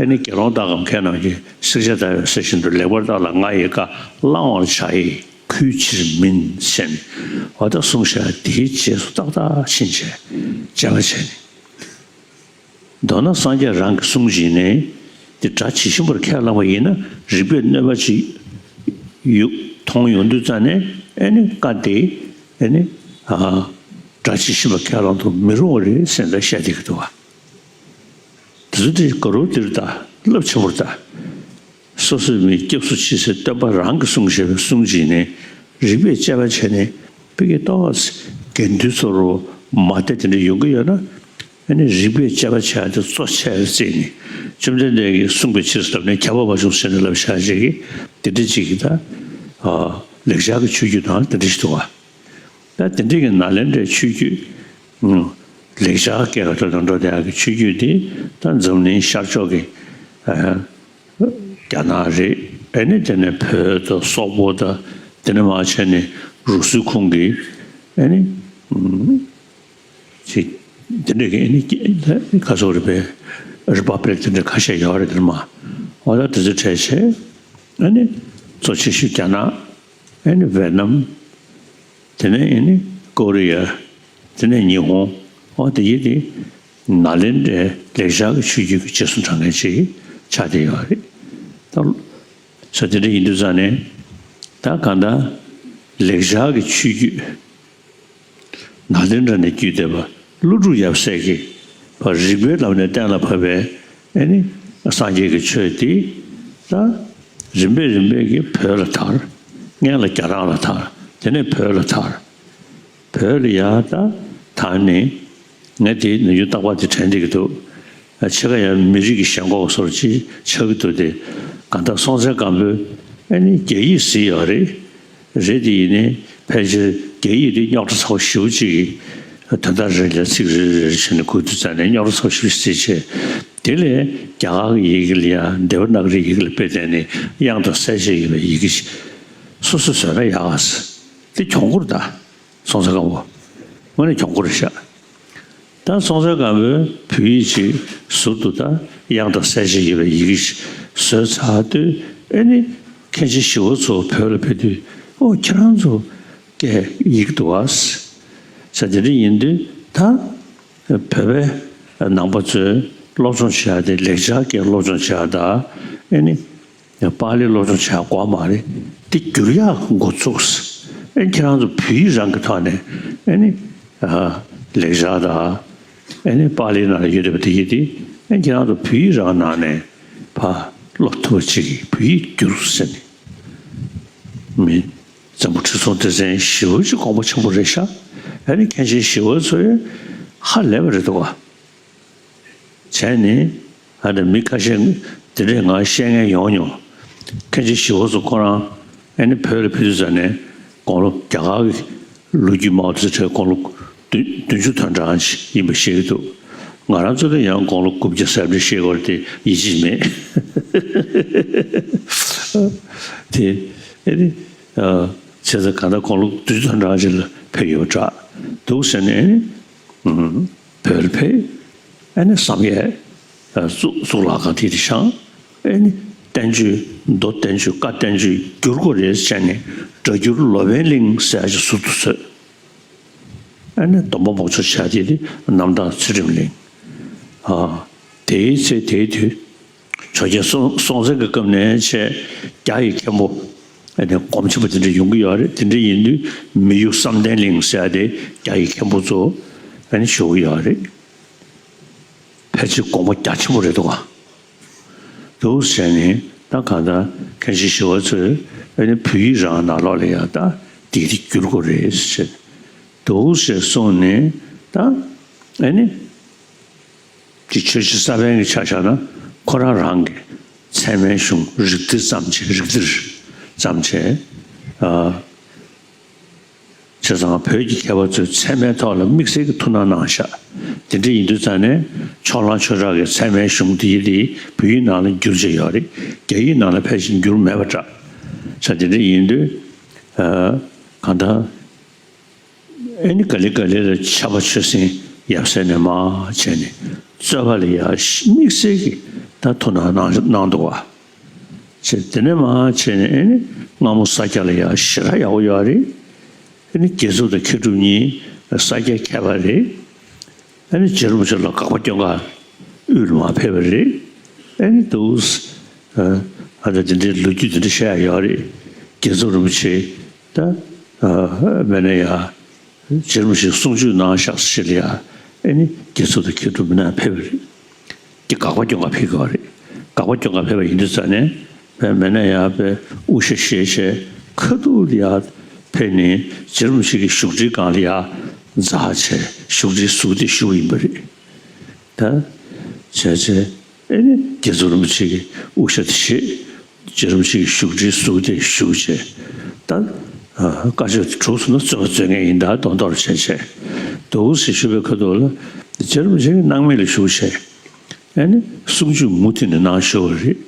ཨེ་ནི་དགེ་སློང་དག་གམ་མཁས་རྣམས་ཀྱིས་བསྲེག་བཅད་བརྡར་བའི་ས་བཞིན་དུ་ལེགས་པར་བརྟགས་ལ་ང་ཡི་བཀའ་བླང་བར་བྱ་ཡི་ཁུལ་ཕྱིར་མིན་ཟེར་ནས། འོ་ད་གསུངས་བཞག་དེའི་རྗེས་སུ་ཏག་ཏག་ཕྱིན་བྱས་དཔྱད་པ་བྱས་ནས། མདོར་ན་སངས་རྒྱས་རང་གིས་གསུངས་བྱས་ནས་དེ་སྒྲ་ཇི་བཞིན་པར་ཁས་བླངས་པ་ཡིན་ན་རིགས་པས་གནོད་པ་ཅིག་ཡོད་མཐོང་ཡོང་དུས་ཙ་ནས། ཨེ་ནི་བཀའ་དེ་ཨེ་ནི་ཨ་སྒྲ་ཇི་བཞིན་པར་ཁས་བླངས་དུ་མི་རུང་བ་རེད་ཟེར་ནས་བཤད་བསྡད་ཀྱི་འདུག་བ། དེ་ཚོ་དེ་ག་རུ་དེར་ད་རླབས་ཆེན་པོར་ད། སོ་སོའི་མི་སྐྱབས་སུ་མཆི་སའི་སྟོན་པ་རང་གིས་གསུངས་བཞག་པའི་གསུང་བྱས་ནས་རིགས་པས་དཔྱད་པ་བྱས་ནས། ཕ་གི་ཏོག་ཙམ་དགེ་འདུན་ཚོ་རུ་མ་བདེ་དེ་འདྲ་ཡོང་གི་ཡོད་ན། ཨ་ནི་རིགས་པས་དཔྱད་པ་བྱས་ཏེ་གཙོ་ཆེར་བརྩིས་ནས་བཅོམ་ལྡན་འདས་ཀྱིས་གསུངས་པའི་ཕྱིར་ལབ་ནས་ཁྱབ་པ་མ་བྱུང་ཟེར་ནས་ལབ་བཞག་ཅིག་གིས་དེ་འདྲ་ཅིག་གིས་ད། ཨ། ལེགས་སྦྱར་གྱི་ཆོས་བརྒྱུད་ནང་དེ་འདྲ་ཞིག་འདུག་བ། ད་དེ་འདྲ་གི་ནཱ་ལེནྡྲའི་ཆོས་བརྒྱུད། ཨ། ལེགས་སྦྱར་སྐད་ཀྱི་ཐོག་ཏུ་འགྲོ་བསྡད་ཡག་གི་ཆོས་བརྒྱུད་དེ་ད་འཛམ་གླིང་ཤར་ཕྱོགས་ཀྱི། ཨ། རྒྱ་ནག་རེད། ཨ་ནི་དེ་ནས་བོད་དང་སོག་པོ་དང་དེ་ནས་མར་བྱས་ནས་རུ་སུའི་ཁོངས་ཀྱི། ཨ་ནི་ཅིག་དེ་འདྲ་གི་ཨ་ནི་ཁ་སོག་རེད་པས། རི་པ་བྷི་ལིག་དེ་འདྲ་ཁ་ཤས་ཡོད་རེད། དེ་ནས་མར་འོ་ད་དེ་ཚོ་བྲལ་བྱས། ཨ་ནི་གཙོ་ཆེ་ཤོས་རྒྱ་ནག་ཨ་ནི་ཝེ་ནམ། དེ་ནས་ཨ་ནི་ཀོ་རི་ཡ། དེ་ནས་ཉི་ཧོང་། འོ་དེ་ཡིན་དེ། ནཱ་ལེནྡྲའི་ལེགས་སྦྱར་གྱི་ཆོས་བརྒྱུད་ཀྱི་རྗེས་སུ་འབྲང་མཁན་ཅིག་ཆགས་བསྡད་ཡོད་རེད། ད་ས་དེ་འདྲ་ཡིན་དུས་ཙང་ནས། ད་གང་ལྟར་ལེགས་སྦྱར་གྱི་ཆོས་བརྒྱུད་ནཱ་ལེནྡྲ་ནས་བརྒྱུད་བསྡད་པ་ཀླུ་སྒྲུབ་ཡབ་སྲས་ཀྱིས་ཕར་རིགས་པའི་ལམ་ནས་གཏན་ལ་ཕབ་པའི་ཨ་ནི་སངས་རྒྱས་ཀྱི་ཆོས་དེ་ད་རིམ་པས་རིམ་པས་ཀྱིས་བོད་ལ་དར། སྔོན་ལ་རྒྱ་ནག་ལ་དར། དེ་ནས་བོད་ལ་དར། བོད་ལ་ཡ་ད་དར་ནས། ངས་དེ་ནམ་རྒྱུན་རྟག་པར་དེ་དྲན་བསྡད་ཀྱི་འདུག་ཕྱེད་ཀ་ཡང་མི་རིགས་ཀྱི་ཞེན་ཁོག་བཟོ་འདྲ་ཅིག་ཆགས་ཀྱི་འདུག་དེ་གང་ལྟར་སྲོང་བཙན་སྒམ་པོས་ཨ་ནི་རྒྱ་ཡིག་གཟིགས་ཡོད་རེད། རེད་དེ་ཡིན་ནའི་ཕལ་ཆེར་རྒྱ་ཡིག་དེ་རྙོག་དྲ་ཚ་པོ་ཞེ་པོ་ཅིག་གི་དོན་དག་རེ་ལ་ཚིག་རེ་རེ་རེ་བྱས་ནས་གོ་དུས་ཙ་ནས་རྙོག་དྲ་ཚ་པོ་ཞེ་པོ་ཞིག་བཟོས་བྱས། དེ་ལས་རྒྱ་གར་གྱི་ཡི་གེ་ལ་ཡ་དེ་བ་ན་ག་རི་ཡི་གེ་ལ་དཔེ་བལྟས་ནས་དབྱངས་དང་གསལ་བྱེད་ཡོད་པའི་ཡི་གེ་ཞིག་སོ་སོས་བཟོས་ན་ཡག་ག་ཟེར། དེ་གྱོང་པོ་རེད་ད། སྲོང་བཙན་སྒམ་པོ། དངོས་གནས་གྱོང་པོ་རེད་ཤག་ད་སྲོང་བཙན་སྒམ་པོས་བོད་ཡིག་ཅིག་ཟུར་དུ་ད་དབྱངས་དང་གསལ་བྱེད་ཡོད་པའི་ཡི་གེ་ཞིག་བཟོས་ཚར་དུས། ཨེ་ནི་མཁན་ཆེན་ཞི་བ་འཚོ་བོད་ལ་ཕེབས་དུས། ཨོ་ཁྱེད་རང་ཚོ་སྐད་ཡིག་འདུག་ག་ཟེར། དེ་འདྲ་ཡིན་དུས་ད་བོད་པའི་ནང་པ་ཚོས་སློབ་སྦྱོང་བྱེད་ཡག་དེ་ལེགས་སྦྱར་སྐད་སློབ་སྦྱོང་བྱེད་ཡག་དང་། ཨེ་ནི། པཱ་ལི་སློབ་སྦྱོང་བྱེད་དགོས་མ་རེད། དེ་བསྒྱུར་ཡག་འགོ་ཚུགས། ཨེ་ཁྱེད་རང་ཚོ་བོད་ཡིག་རང་གི་ཐོག་ནས་ཨེ་ནི་ཨ་ལེགས་སྦྱར་དང་ཨེ་ནི་པཱ་ལི་ནང་ལ་ཡོད་བསྡད་པ་དེ་ཡིན་ཏེ། ཨེ་ཁྱེད་རང་ཚོ་བོད་ཡིག་རང་ནང་ནས་ཕར་སློབ་ཐུབ་པ་ཅིག་གིས་བོད་ཡིག་བསྒྱུར་ཟེར་ནས་མི་འཛམ་བུ་ཁྲི་སྲོང་ལྡེ་བཙན་ཞེ་པོ་ཅིག་དགོངས་པ་ཆེན་པོ་རེད་ཤག་ཨེ་ནི་མཁན་ཆེན་ཞི་བ་འཚོ་ཡིས་ཧ་ལས་པ་རེད་འདུག་ག་བྱས་ནས། ཨ་ནི་མི་ཁ་ཤས་དེ་འདྲས་ང་བཤད་མཁན་ཡོང་མྱོང་། མཁན་ཆེན་ཞི་བ་འཚོ་ཁོ་རང་ཨ་ནི་བོད་ལ་ཕེབས་དུས་ཙ་ནས་དགུང་ལོ། རྒྱ་གར་གྱི་ལོ་རྒྱུས་མང་པོ་དེ་ཚོ་དྲན། དགུང་ལོ་བདུན་བདུན་ཅུ་དོན་གྲངས་ཅིག་ཡིན་པ་ཤེས་ཀྱི་འདུག་ང་རང་ཚོ་ལ་ཡང་དགུང་ལོ་དགུ་བརྒྱ་ཟེར་བ་ཤེས་དགོས་རེད་དེ་ཡིད་ཆེས་མེད། དེ་ཨ་ནི་ཨ་བྱས་ཙང་གང་ལྟར་དགུང་ལོ་བདུན་ཅུ་དོན་གྲངས་ཅིག་ལ་ཕེབས་ཡོད་པ་འདྲ་འདུག་ཟེར་ནས། ཨ་ནི་ཨུམ། བོད་ལ་ཕེབས། ཨ་ནི་བསམ་ཡས། གཙུག་གཙུག་ལག་ཁང་དེ་དེ་བཞེངས། ཨེ་ནི་བསྟན་བཅོས་མདོ་བསྟན་བཅོས་བཀའ་བསྟན་བཅོས་བསྒྱུར་དགོས་རེད་ཟེར་ནས་སྒྲ་བསྒྱུར་ལོ་པཎ་གླིང་ཟེར་ཡ་ཞིག་ཟུར་དུ་བཟོས། ཨ་ནི་སྡོམ་པ་མོག་ཆོག་བྱ་དེ་དེ་རྣམ་དག་ཚུལ་ཁྲིམས་གླིང་། ཨ། དེའི་ཚེ་དེའི་དུས་ཆོས་རྒྱལ་སྲོང་སྲོང་བཙན་གྱི་སྐབས་ནས་བྱས་རྒྱ་ཡི་མཁན་པོ་ཨ་ནི་སྒོམ་ཆེན་པོ་དེ་འདྲ་ཡོང་གི་ཡོད་རེད། དེ་འདྲ་ཡིན་དུས་མི་གཡུ་བསམ་གཏན་གླིང་ཟེར་ཡ་དེ་རྒྱ་ཡི་མཁན་པོ་ཚོ་ཨ་ནི་བཞུགས་ཀྱི་ཡོད་རེད། ཕལ་ཆེར་དགོངས་པ་རྒྱ་ཆེན་པོ་རེད་འདུག་ག་འདུག་བྱས་ནས་ད་གང་ལྟར་མཁན་ཆེན་ཞི་བ་འཚོས་ཨ་ནི་བོད་ཡིག་རང་ནང་ལོགས་ལ་ཡང་ད་དེ་དེ་བསྒྱུར་དགོས་རེད་ཟེར། འདུག་ཟེར་གསུངས་ནས་ད་ཨ་ནི་དེ་ཆོས་རྗེ་ས་པཎ་གྱི་ཆ་བཞག་ན་ཁོ་རང་རང་གི་ཚད་མའི་གཞུང་རིགས་གཏེར་ཙམ་བྱས་རིགས་གཏེར་ཙམ་བྱས། ཨ། བྱས་ཙང་བོད་ཀྱི་མཁས་པ་ཚོས་ཚད་མའི་ཐོག་ལ་དམིགས་བསལ་གྱི་ཐུགས་སྣང་གནང་ཤག་དེ་འདྲ་ཡིན་དུས་ཙང་ནས་ཕྱོགས་གླང་ཆོས་གྲགས་ཀྱི་ཚད་མའི་གཞུང་དེ་ཡི་དེ་བོད་ཡིག་ནང་ལ་བསྒྱུར་བྱས་ཡོད་རེད། རྒྱ་ཡིག་ནང་ལ་ཕལ་ཆེར་བསྒྱུར་མེད་པ་འདྲ། ས་དེ་འདྲ་ཡིན་དུས་ཨ། གང་ལྟར་ཨེ་ནི་ག་ལེ་ག་ལེ་ལ་ཕྱྭ་པ་ཆོས་སེང་ཡབ་སྲས་ནས་མར་བྱས་ནས་རྩོད་པ་ལ་ཡ་དམིགས་བསལ་གྱི་ད་ཐུགས་སྣང་གནང་གནང་འདུག་བ། བྱས་དེ་ནས་མར་བྱས་ནས་ཨེ་ནི་སྔ་མོ་ས་སྐྱ་ལ་ཡ་ཞེ་དྲག་ཡག་པོ་ཡོད་རེད། ཨེ་ནི་དགེ་ཚུལ་དང་མཁས་གྲུབ་གཉིས་ས་སྐྱའི་མཁས་པ་རེད། ཨེ་ནི་རྗེ་རིན་པོ་ཆེ་ལ་དགག་པ་སྐྱོན་ག་དབུས་ལ་མར་ཕེབས་པ་རེད། ཨེ་ནི་འདུག་ཨ་ད་དེ་འདྲའི་ལོ་རྒྱུས་དེ་འདྲ་བཤད་ཡ་ཡོད་རེད། དགེ་ཚུལ་རིན་པོ་ཆེ་ད་ཨ་མེད་ན་ཡ་རྗེ་རིན་པོ་ཆེ་གསུང་ཆོས་གནང་ཤག་ཟེར་ལ་ཡ་ཨེ་ནི་དགེ་ཚུལ་དང་མཁས་གྲུབ་མི་ན་ཕེབས་པ་རེད། དེ་དགག་པ་སྐྱོན་ག་ཕེབས་དགོས་རེད། དགག་པ་སྐྱོན་ག་ཕེབས་པ་ཡིན་དུས་ཙང་ནས་བས་མེད་ན་ཡ་བས་དབུ་ཞྭ་བཞེས་བྱས་ཁ་ཐུག་ལ་ཡ་ཕེབས་ནས་རྗེ་རིན་པོ་ཆེ་གི་བཞུགས་ཁྲིའི་སྒང་ལ་ཡ་འཛེགས་བྱས་བཞུགས་ཁྲིའི་ཟུར་དེ་བཞུགས་ཡིན་པ་རེད། ད་བྱས་བྱས་ཨེ་ནི་དགེ་ཚུལ་རིན་པོ་ཆེ་གི་དབུ་ཞྭ་དེ་བཞེས། རྗེ་རིན་པོ་ཆེ་གི་བཞུགས་ཁྲིའི་ཟུར་དེ་བཞུགས་བྱས། ད་ཨ་བཀའ་ཆོས་དེ་གྲུབ་སོང་ན་རྩོད་པ་རྩོད་མཁན་ཡིན་ད་མདོར་མདོར་བྱས་བྱས་འདུག་ཟེར་ཞུ་བའི་ཁ་ཐུག་ལ་རྗེ་རིན་པོ་ཆེ་གི་སྣང་མེད་ལ་བཞུགས་བྱས། ཨེ་ནི་གསུང་ཆོས་མུ་མཐུད་ནས་གནང་ཤོར་བ་རེད།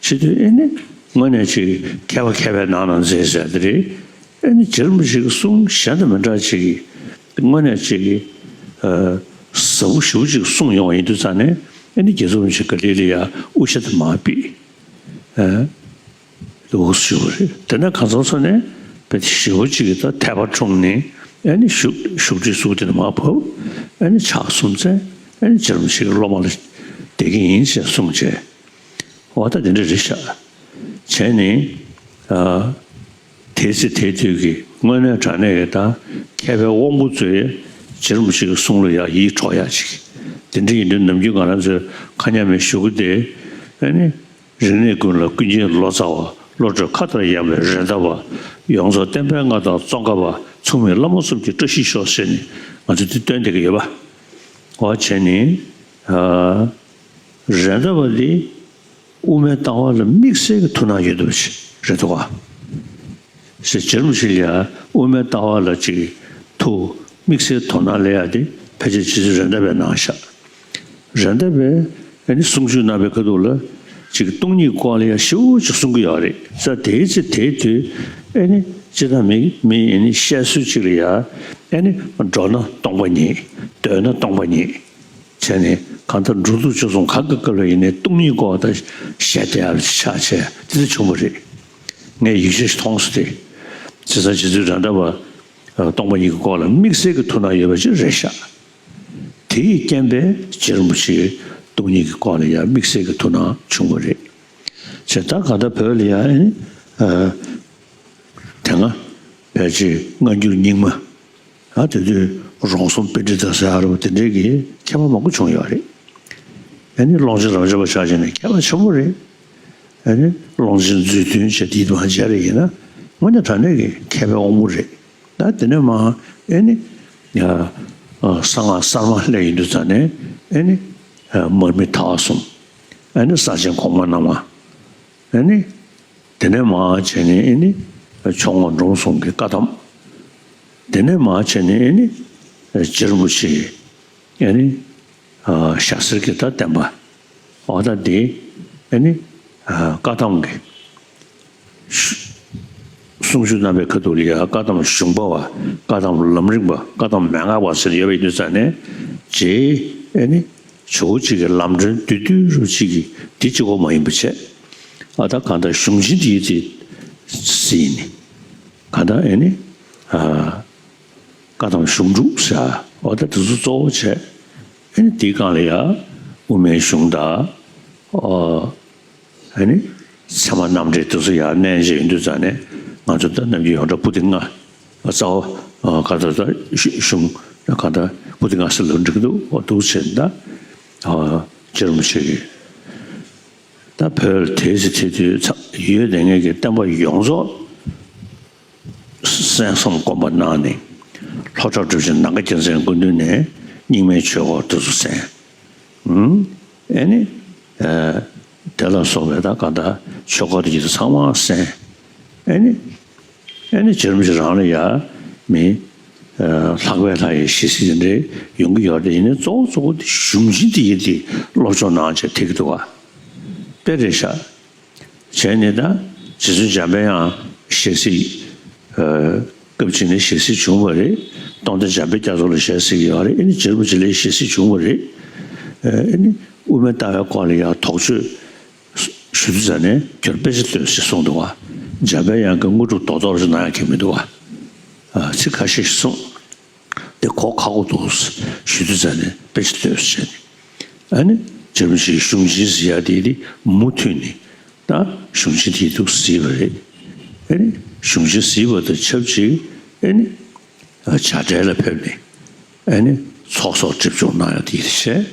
བྱེད་དུས་ཨེ་ནི་དངོས་གནས་ཅིག་མཁས་པ་མཁས་པའི་ནང་ན་མཛེས་ཟེར་དེ་རེད། ཨེ་ནི་རྗེ་རིན་པོ་ཆེ་གི་གསུང་གཞན་དང་མི་འདྲ་ཅིག་གི་དངོས་གནས་ཅིག་གི་ཨ་ཟབ་པོ་ཞེ་པོ་ཅིག་གསུངས་ཡོང་བ་ཡིན་དུས་ཙང་ནས་ཨེ་ནི་དགེ་ཚུལ་རིན་པོ་ཆེ་ག་ལེ་ལ་ཡ་དབུ་ཞྭ་དེ་མར་ཕུད། ཨ། འདུག་ཞུ་བ་རེད། དེ་ནས་གང་ཚང་སོང་ནས་བེ་ཞི་བ་གཅིག་གིས་ད་ཐལ་བ་འཁྲུངས་ནས་ཨེ་ནི་བཞུགས་བཞུགས་ཁྲིའི་ཟུར་དེ་ནས་མར་བབས། ཨེ་ནི་ཕྱག་གསུམ་འཚལ། ཨེ་ནི་རྗེ་རིན་པོ་ཆེ་གི་སློབ་མ་ལ་བསྡད་ཀྱི་ཡིན་ཞེས་གསུངས་བྱས། འོ་ད་དེ་འདྲ་རེད་ཤག་བྱས་ནས་ཨ་དེའི་ཚེ་དེའི་དུས་ཀྱི་དངོས་གནས་དྲང་གནས་ཀྱི་ད་མཁས་པའི་དབང་པོ་ཚོས་རྗེ་རིན་པོ་ཆེ་གི་གསུང་ལ་ཡང་ཡིད་འཕྲོག་ཡག་ཅིག་དེ་འདྲ་ཡིན་དུས་ནམ་རྒྱུན་ང་རང་ཚོའི་ཁ་ཉན་མའི་གཞུག་གུ་དེ་ཨེ་ནི། རིག་གནས་ཀུན་ལ་ཀུན་མཁྱེན་ལོ་ཙཱ་བ། བློ་གྲོས་མཁའ་ལྟར་ཡངས་པའི་རེད་མདའ་བ། ཡོངས་རྫོགས་བསྟན་པའི་མངའ་ཐང་ཙོང་ཁ་པ། མཚུངས་མེད་བླ་མ་གསུམ་གྱི་བཀྲ་ཤིས་ཤོག་ཟེར་ནས་ང་ཚོ་འདི་སྟོན་བསྡད་ཀྱི་ཡོད་པ། འོ་བྱས་ནས་ཨ་རེད་མདའ་བ་འདི་དབུ་མའི་ལྟ་བ་ལ་དམིགས་བསལ་གྱི་ཐུགས་སྣང་ཡོད་འདུག་པ་ཞིག་རེད་འདུག་ག་ཞེས་རྗེ་རིན་པོ་ཆེ་ལ་ཡང་དབུ་མའི་ལྟ་བ་ལ་ཅིག་ཐུགས་དམིགས་བསལ་དོ་སྣང་སླེབས་ཡ་དེ་ཕལ་ཆེར་རྗེ་བཙུན་རེད་མདའ་བས་གནང་ཤག་རེད་མདའ་བས་ཨེ་ནི་གསུང་ཆོས་གནང་བའི་ཁ་ཐུག་ལ་ཅིག་སྟོང་ཉིད་སྐོར་ལ་ཡང་ཞེ་པོ་ཅིག་གསུང་གི་ཡོད་རེད། ས་དེའི་ཚེ་དེའི་དུས་ཨེ་ནི་སྤྱིར་བཏང་མི་མི་ཨེ་ནི་བཤད་སྲོལ་ཅིག་ལ་ཡང་ཨེ་ནི་འགྲོ་ན་སྟོང་པ་ཉིད། སྡོད་ན་སྟོང་པ་ཉིད། བྱས་ནས་གང་ལྟར་འགྲོ་འདུག་སྤྱོད་གསུམ་གང་གི་སྐབས་ལ་ཡིན་ནའི་སྟོང་ཉིད་སྐོར་ད་བཤད་བསྡད་ཡག་ཆགས་བྱས་དེ་འདྲ་བྱུང་བ་རེད། ངས་ཡིག་ཆ་ཞིག་མཐོང་སོང་སྟེ། བྱས་ཙང་རྗེ་བཙུན་རེད་མདའ་བ་སྟོང་པ་ཉིད་ཀྱི་སྐོར་ལ་དམིགས་བསལ་གྱི་ཐུགས་སྣང་ཡོད་པ་ཅིག་རེད་ཤག་དེ་ཡི་རྐྱེན་པས་རྗེ་རིན་པོ་ཆེས་སྟོང་ཉིད་ཀྱི་སྐོར་ལ་ཡང་དམིགས་བསལ་གྱི་ཐུགས་སྣང་བྱུང་བ་རེད། བྱས་ཙང་གང་ལྟར་བོད་ལ་ཡང་ཨ་ནི་ཨ་དེ་སྔ་ཕལ་ཆེར་སྔ་འགྱུར་རྙིང་མ། ཨ་དེ་དུས་རོང་ཟོམ་པཎྜི་ཏ་ཟེར་ཡག་རེད་པ། དེ་འདྲའི་གི་མཁས་པ་མང་པོ་བྱུང་ཡོད་རེད། ཨ་ནི་ཀློང་ཆེན་རབ་འབྱམས་པ་ཆ་བཞག་ན་མཁས་པ་ཆེན་པོ་རེད། ཨ་ནི་ཀློང་ཆེན་མཛོད་བདུན་བྱས་དེའི་དུས་མ་མཇལ་རེ་ཡིན་ན་དངོས་གནས་དྲང་གནས་ཀྱི་མཁས་པའི་དབང་པོ་རེད། ད་དེ་ནས་མ་ཨ་ནི་ཡ་ཨ་གསང་སྔགས་གསར་མ་སླེབས་ཡོང་དུས་ཙང་ནས་ཨ་ནི་ཨ་མར་མི་ཐར་པ་གསུམ། ཨ་ནི་ས་ཆེན་གོང་མ་རྣམ་ལྔ། ཨ་ནི། དེ་ནས་མར་བྱས་ནས་ཨེ་ནི། ཕྱོགས་སྔོན་འབྲོམ་གསུམ་གྱི་བཀའ་གདམས། དེ་ནས་མར་བྱས་ནས་ཨེ་ནི། རྗེ་རིན་པོ་ཆེ། ཨེ་ནི། ཞྭ་སེར་གྱི་ད་བསྟན་པ། འོ་ད་དེ། ཨེ་ནི། བཀའ་གདམས་ཀྱི། གསུང་ཆོས་གནང་བའི་ཁ་ཐུག་ལ་ཡ་བཀའ་གདམས་གཞུང་པ་བ། བཀའ་གདམས་ལམ་རིམ་པ། བཀའ་གདམས་མན་ངག་པ་ཟེར་ཡོད་པ་ཡིན་དུས་ཙང་ནས། རྗེ། ཨེ་ནི། ཇོ་བོ་གཅིག་གི་ལམ་སྒྲོན་བསྡུས་བསྡུས་རུ་གཅིག་གིས་འདི་གཅིག་པོ་མ་ཡིན་པ་བྱས། ཨ་ད་གང་ལྟར་གཞུང་ཆེན་འདིའི་དེ་ཟིན་ནི། གང་ལྟར་ཨེ་ནི། ཨ་བཀའ་གདམས་གཞུང་དྲུག་ཟེར། ཨོ་ད་དེ་ཚོ་གཙོ་བོ་བྱས། ཨེ་ནི་དེའི་སྒང་ལ་ཡ་དབུ་མའི་གཞུང་དང་། ཨོ། ཨེ་ནི། ཚད་མ་རྣམ་འགྲེལ་དེ་ཚོ་ཡར་བསྣན་བྱས་ཡོང་དུས་ཙང་ནས། ང་ཚོ་ད་ནམ་རྒྱུན་ཡོངས་གྲགས་པོ་ཏི་ལྔ། རྩ་བ། ཨ་ག་ད་ད་གཞུ་གཞུང་། ག་ད་པོ་ཏི་ལྔ་ཟེར་ལབ་འགྲིག་གི་འདུག་ཨོ་འདུག་བྱས་ད། ཨ་རྗེ་རིན་པོ་ཆེ་གིས་ད་བོད་ལ་དེའི་ཚེ་དེ་དུས་ཡོད་དེ་ངེད་ཀྱི་བསྟན་པ་ཡོངས་རྫོགས་གསན་བསམ་སྒོམ་པ་གནང་ནས། ལྷོ་བྲག་གྲུབ་ཆེན་ནམ་མཁའ་རྒྱལ་མཚན་སྐུ་མདུན་ནས་རྙིང་མའི་ཆོས་སྐོར་དེ་ཚོ་གསན། ཨུམ། ཨེ་ནི། ཨ་དེ་ལ་སོགས་པའི་ད་ག་ད་ཆོས་སྐོར་དེ་ཚོ་ཚང་མ་གསན། ཨེ་ནི། ཨེ་ནི་རྗེ་རིན་པོ་ཆེ་རང་ལ་ཡ་མི། ཨ་ལྷག་པའི་ལྷ་ཡི་ཞལ་གཟིགས་དེ་འདྲའི་ཡོང་གི་ཡོད་རེད། ཡིན་ནའི་གཙོ་བོ་གཙོ་བོ་དེ་གཞུང་ཆེན་དེ་ཡིན་དེ་སློབ་སྦྱོང་གནང་བྱས་ཐེག་གི་འདུག་ག་དཔེ་རེད་ཤག་བྱས་ནས་ད་རྗེ་བཙུན་འཇམ་དཔལ་དབྱངས་ཞལ་གཟིགས། ཨ་སྐབས་གཅིག་ནས་ཞལ་གཟིགས་བྱུང་བ་རེད། རྟོགས་ལྡན་འཇམ་དཔལ་རྒྱ་མཚོ་ལ་ཞལ་གཟིགས་ཡོད་རེད། ཨེ་ནི་རྗེ་རིན་པོ་ཆེ་ལ་ཞལ་གཟིགས་བྱུང་བ་རེད། ཨ་ཨེ་ནི་དབུ་མའི་ལྟ་བའི་སྐོར་ལ་ཡང་དོགས་གཅོད་ཞུ་དུས་ཙང་ནས་ཁྱོད་དཔེ་ཆ་ལྟོས་ཞེས་གསུངས་འདུག་བ། འཇམ་དཔལ་དབྱངས་ཀྱིས་དངོས་གྲུབ་རྡོག་རྡོག་ཞིག་གནང་ཡག་གི་མི་འདུག་བ། ཨ་ཚིག་ཁ་ཤས་ཤིག་གསུངས། དེ་གོ་ཁག་པོ་འདུག་ཞུ་དུས་ཙང་ནས་དཔེ་ཆ་ལྟོས་བྱས་ནས། ཨ་ནི་རྗེ་རིན་པོ་ཆེའི་གཞུང་ཆེན་ཟེར་ཡག་དེ་དེ་མུ་མཐུད་ནས་ད་གཞུང་ཆེན་དེ་འདུག་གཟིགས་པ་རེད། ཨ་ནི་གཞུང་ཆེན་གཟིགས་པ་དང་ཆབས་ཅིག་ཨ་ནི། བྱ་བྲལ་ལ་ཕེབས་ནས། ཨ་ནི་ཚོགས་གསོག་སྒྲིབ་སྦྱོང་གནང་ཡག་དེ་བྱས།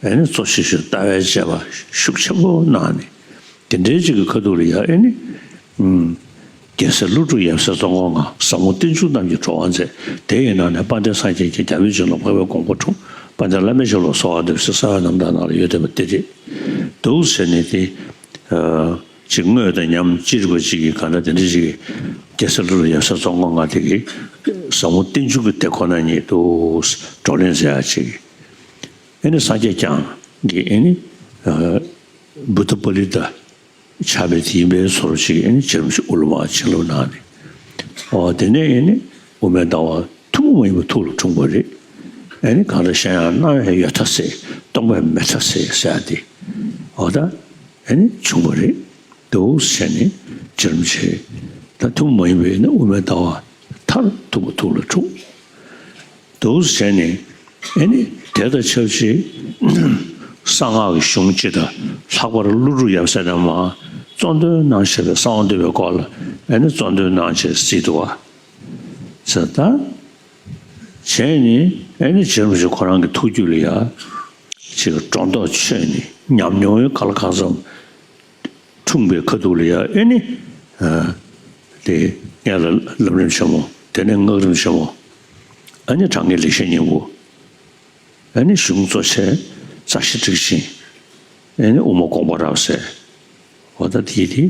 ཨ་ནི་གཙོ་ཆེ་ཤོས་ལྟ་བའི་དཔྱད་པ་ཤུགས་ཆེན་པོ་གནང་ནས། དེ་འདྲའི་ཅིག་གི་ཁ་ཐུག་ལ་ཡ་ཨ་ནི། ཨུམ། རྒྱལ་སྲས་ཀླུ་སྒྲུབ་ཡབ་སྲས་ཙོང་ཁ་མངའ། ཟབ་མོ་བསྟན་འགྱུར་རྣམས་ཀྱི་སྒྲོ་བ་མཛད། དེ་ཡི་ནང་ནས་དཔལ་ལྡན་སངས་རྒྱས་ཀྱིས། རྒྱལ་བའི་བྱིན་རླབས་འཕགས་པའི་དགོངས་པ་འཁྲུངས། དཔལ་ལྡན་བླ་མའི་ཞབས་ལ་གསོལ་བ་འདེབས་ཟེར་གསང་བའི་རྣམ་ཐར་ནང་ལ་ཡོད་བསྡད་པ་དེ་རེད། འདུག་ཟེར་ནས་དེ། ཨ། ཅིག་དངོས་དང་ཉམས་ཅི་རིགས་པ་ཅིག་གིས་གང་འདྲ་དེ་འདྲ་ཅིག་གིས་རྒྱལ་སྲས་ཀླུ་སྒྲུབ་ཡབ་སྲས་ཙོང་ཁ་མངའ་དེ་གིས་ཟབ་མོ་བསྟན་འགྱུར་གྱི་དེ་ཁོ་ན་ཉིད་དུ་བགྲོ་གླེང་མཛད་ཡག་ཅིག་ཨེ་ནི་སངས་རྒྱས་བསྐྱངས་ཀྱི་ཨེ་ནི་བུདྡྷ་པཱ་ལི་ཏ་ཆགས་པའི་དེ་ཡིན་པའི་བཟོ་འདྲ་ཅིག་ཨེ་ནི་རྗེ་རིན་པོ་ཆེ་དབུ་མ་བྱིན་རླབས་གནང་ནས། ཨོ་དེ་ནས་ཨེ་ནི་དབུ་མའི་ལྟ་བ་ཐུན་མོང་མ་ཡིན་པ་ཐུགས་ལ་འཁྲུངས་པ་རེད། ཨེ་ནི་གང་ལྟར་གཞན་ཡང་སྣང་བས་ཡོད་མཐའ་གསལ། སྟོང་པས་མེད་མཐའ་གསལ་ཟེར་ཡག་དེ། ཨོ་ད། ཨེ་ནི་བྱུང་བ་རེད། འདུག་བྱས་ནས་རྗེ་རིན་པོ་ཆེ་ད་ཐུན་མོང་མ་ཡིན་པའི་ནི་དབུ་མའི་ལྟ་བ་མཐར་ཐུག་པ་ཐུགས་ལ་འཁྲུངས། འདུག་བྱས་ནས་ཨེ་ནི་དེ་དང་ཆབས་ཅིག་གསང་སྔགས་ཀྱི་གཞུང་སྤྱི་དང་ལྷག་པར་ཀླུ་སྒྲུབ་ཡབ་སྲས་རྣམས་གཙོ་འདོན་གནང་བཞིན་པའི་གསང་བ་འདུས་པའི་སྐོར་ལ་ཨེ་ནི་གཙོ་འདོན་གནང་བྱས་གཟིགས་འདུག་བ། ཟེར་ད། བྱས་ནས་ཨེ་ནི་རྗེ་རིན་པོ་ཆེ་ཁོ་རང་གི་ཐུགས་རྒྱུད་ལ་ཡ། ཅིག་སྒྲོ་འདོགས་ཆོད་ནས་ཉམས་མྱོང་གི་ག་ལ་གང་འཚམ་འཁྲུངས་པའི་ཁ་ཐུག་ལ་ཡ་ཨེ་ནི། ཨ། དེ་སྔོན་ལ་ལམ་རིམ་ཆེན་མོ། དེ་ནས་སྔགས་རིམ་ཆེན་མོ། ཨ་ནི་དྲང་ངེས་ལེགས་བཤད་སྙིང་པོ། ཨ་ནི་གཞུང་གཙོ་ཆེ་རྩ་ཤེ་ཊཱིཀ་ཆེན། ཨ་ནི་དབུ་མ་དགོངས་པ་རབ་གསལ། འོ་ད་དེ་དེ་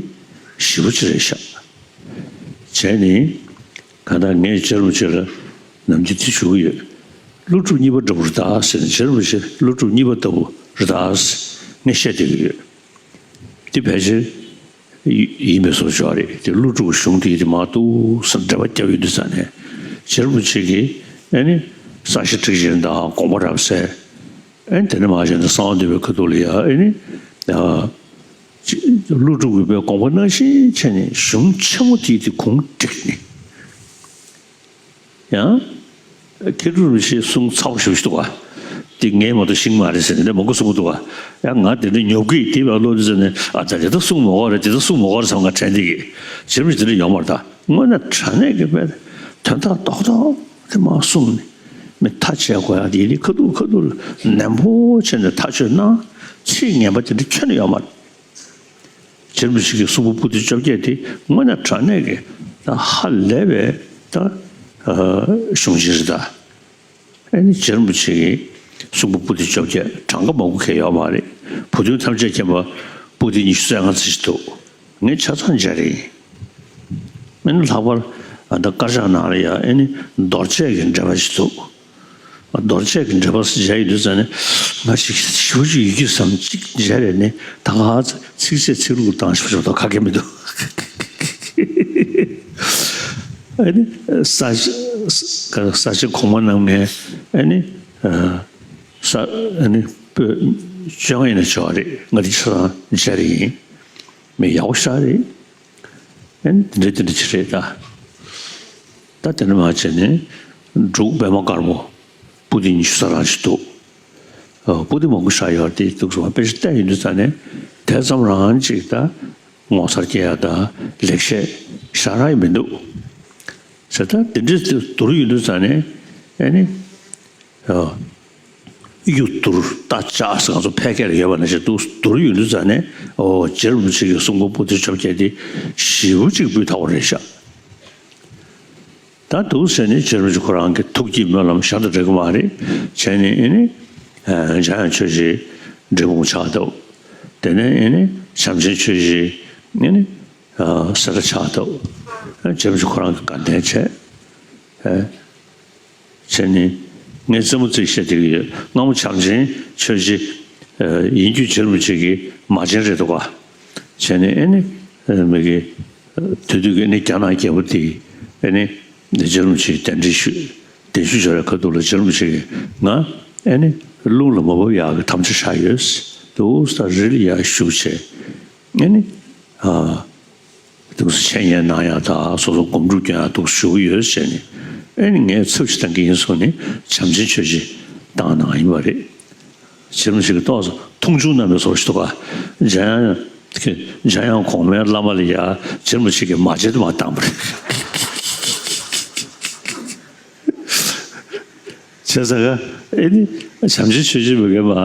ཞེ་པོ་ཅིག་རེད་ཤག་བྱས་ནས་གང་ལྟར་ངས་རྗེ་རིན་པོ་ཆེ་ལ་ནམ་རྒྱུན་དེ་ཞུ་གི་ཡོད། ཀླུ་སྒྲུབ་གཉིས་པ་འདྲ་པོ་རེད་ད་ཟེར་ནས། རྗེ་རིན་པོ་ཆེ་ཀླུ་སྒྲུབ་གཉིས་པ་ལྟ་བུ་རེད་ད་ཟེར་ངས་བཤད་བསྡད་ཀྱི་ཡོད། དེ་ཕལ་ཆེར་ཡིན་པའི་བཟོ་ཅིག་རེད། དེ་ཀླུ་སྒྲུབ་གཞུང་དེ་དེ་མར་འདུག་སེ་འགྲེལ་པ་བརྒྱབ་ཡོང་དུས་ཙང་ནས། རྗེ་རིན་པོ་ཆེ་གིས་ཨ་ནི་རྩ་ཤེ་ཊཱིཀ་ཆེན་དང་དགོངས་པ་རབ་གསལ། ཨ་ནི་དེ་ནས་མར་བྱས་ནས་གསང་བ་འདུས་པའི་ཁ་ཐུག་ལ་ཡ་ཨ་ནི། ཨ། ཀླུ་སྒྲུབ་ཀྱི་པའི་དགོངས་པ་ནང་བཞིན་བྱས་ནས་གཞུང་ཆེན་མོ་དེ་དེ་གུང་བསྒྲིགས་ནས། ཡང་། མཁས་གྲུབ་རིན་པོ་ཆེའི་གསུང་ཚ་པོ་ཞེ་པོ་ཞིག་འདུག་ག་དེ་ངས་མ་གཏོགས་ཤེས་ཀྱི་མ་རེད་ཟེར་ནས་མང་པོ་གསུང་གི་འདུག་ག་ཡང་ང་དེ་འདྲ་ཉོབ་ཀྱི་དེ་བས་ཀློག་དུས་ཙམ་ནས། ཨ་ད་དེ་ད་གསུང་མི་དགོས་རེད། དེ་ད་གསུང་མི་དགོས་རེད་བསམ། ང་དྲན་བསྡད་ཀྱི། རྗེ་རིན་པོ་ཆེ་དེ་འདྲ་ཡོད་མ་རེད་ད། དངོས་གནས་དྲང་གནས་ཀྱི་དཔེ་དོན་དག་རྡོག་རྡོག་དེ་མར་གསུངས་ནས། མི་ཐག་བཅད་དགོས་ཡག་དེ་ཡིན་དུས་ཁ་ཐུག་ཁ་ཐུག་ལ་ནན་པོ་བྱས་ནས་ཐག་གཅོད་གནང་། ཚིག་ངན་པ་དེ་འདྲ་ཁྱོན་ནས་ཡོད་མ་རེད། རྗེ་རིན་པོ་ཆེ་གི་གསུང་འབུམ་པོ་ཏི་བཅོ་བརྒྱད་དེ་དངོས་གནས་དྲང་གནས་ཀྱི་ད་ཧ་ལས་པའི་ད་གཞུང་ཆེན་རེད་ད། ཨ་ནི་རྗེ་རིན་པོ་ཆེ་གི་གསུང་འབུམ་པོ་ཏི་བཅོ་བརྒྱད་གྲངས་ཀ་མང་པོ་གང་ཡང་ཡོད་མ་རེད། བུ་སྟོན་ཐམས་ཅད་མཁྱེན་པ་པོ་ཏི་ཉི་ཤུ་རྩ་ལྔ་ཙམ་ཞིག་འདུག་ངས་ཆ་ཚང་མཇལ་རེད། ཨ་ནི་ལྷག་པར་ཨ་ད་དཀར་ཆག་ནང་ལ་ཡ་ཨ་ནི་རྡོ་རྗེ་གི་འགྲེལ་པ་ཞིག་འདུག་རྡོ་རྗེ་གི་འགྲེལ་པ་མཇལ་ཡོང་དུས་ཙམ་ནས་ང་ཞིག་ཞེ་པོ་ཅིག་ཡིད་ཆེས་སམ་ཅིག་མཇལ་རེ་ནས། ད་ག་ཚིགས་བཅད་ཚིག་ལྷུག་བཏང་ཞིག་ཞོག་ད་ག་གེ་མི་འདུག་ཨ་ནི་ས་ས་ཆེན་གོང་མ་རྣམ་ལྔའི་ཨ་ནི་ས་ཨ་ནི་ པོད་བཅོ་ལྔ་ཡིན་ན་ཆོག་རེད། ང་དེ་ཆ་ཚང་མཇལ་རེ་ཡིན། མི་ཡག་པོ་ཤ་རེད། ཨེ་ནི་དེ་འདྲ་དེ་འདྲ་ཅིག་རེད་ད། ད་དེ་འདྲ་མ་བྱས་ནས་འབྲུག་པད་མ་དཀར་པོ་པོ་ཏི་ཉི་ཤུ་རྩ་གྲངས་ཅིག་འདུག་ཨ། པོ་ཏི་མང་པོ་ཤ་ཡོད་དེ་འདུག་སོང་། དཔེ་ཆ་བལྟས་ཡོང་དུས་ཙ་ནས་དེ་ཙམ་རང་ཅིག་ད་ངོ་མཚར་སྐྱེ་ཡ་ད་ལེགས་བཤད་ཤ་རག་ཡི་མི་འདུག་ཟེར། ད་དེ་འདྲའི་དུ་བསྡུར་ཡོང་དུས་ཙ་ནས་ཨེ་ནི། ཨ། གཡུ་བསྡུར་རྟ་ལྕག་ཟེར་ང་ཚོ་ཕལ་སྐད་ལ་ཡོད་པ་ནང་བཞིན་འདུག་བསྡུར་ཡོང་དུས་ཙ་ནས་ཨོ་རྗེ་རིན་པོ་ཆེ་གི་གསུང་འབུམ་པོ་ཏི་བཅོ་བརྒྱད་དེ་ཞེ་པོ་ཅིག་སྤུས་དག་པོ་རེད་ཤག་ད་འདུག་ཟེར་ནས་རྗེ་རིན་པོ་ཆེ་ཁོ་རང་གི་ཐུགས་ཀྱི་སྨོན་ལམ་གཞན་དང་འདྲ་གི་མ་རེད། བྱས་ནས་ཨེ་ནི། ཨ། འཇམ་དབྱངས་ཆོས་རྗེ་འབྲས་སྤུངས་ཆགས་འདུག་དེ་ནས་ཨེ་ནི་བྱམས་ཆེན་ཆོས་རྗེ་ཨེ་ནི། ཨ། སེ་ར་ཆགས་འདུག་རྗེ་རིན་པོ་ཆེ་ཁོ་རང་གི་དགའ་ལྡན་བྱས། ཨེ། བྱས་ནས་ངས་རྩེད་མོ་རྩེ་བཤད་བསྡད་ཀྱི་ཡོད། སྔ་མོ་བྱམས་ཆེན་ཆོས་རྗེ་ཡིན་རྒྱུ་རྗེ་རིན་པོ་ཆེ་གི་མ་བྱན་རེད་འདུག་ག་བྱས་ནས་ཨེ་ནི་མི་གི་དེ་དུས་ཀྱི་ཨེ་ནི་རྒྱ་ནག་རྒྱལ་པོ་དེས་ཨེ་ནི་རྗེ་རིན་པོ་ཆེ་གདན་འདྲེན་ཞུས། གདན་ཞུ་བྱས་པའི་ཁ་ཐུག་ལ་རྗེ་རིན་པོ་ཆེ་གིས་ང་ཨེ་ནི་རླུང་ལ་མ་བབས་ཡག་གི་དམ་བཅའ་བཞག་ཡོད། འདུག་ས་རི་ལ་ཡར་བཞུགས་བྱས་ཨེ་ནི། ཨ། འདུག་སེ་འཆད་ཉན་གནང་ཡག་དང་སོ་སོ་སྒོམ་སྒྲུབ་སྐྱོན་ཡག་འདུག་ཞུ་གི་ཡོད་ཟེར་ནས། ཨེ་ནི་ངས་ཚབ་ཞིག་བཏང་གི་ཡིན་གསུངས་ནས་བྱམས་ཆེན་ཆོས་རྗེ་བཏང་གནང་ཡིན་པ་རེད། རྗེ་རིན་པོ་ཆེ་གིས་ཏོག་ཙམ་མཐོང་ཆུང་གནང་བའི་བཟོ་ཞིག་འདུག་ག་འཇམ་དབྱངས་འཇམ་དབྱངས་གོང་མའི་བླ་མ་ལ་ཡ་རྗེ་རིན་པོ་ཆེ་གིས་མ་བྱེད་དུ་མ་བཏང་པ་རེད། བྱས་ཙང་ཀ་ཨེ་ནི་བྱམས་ཆེན་ཆོས་རྗེ་མི་རྒན་པ་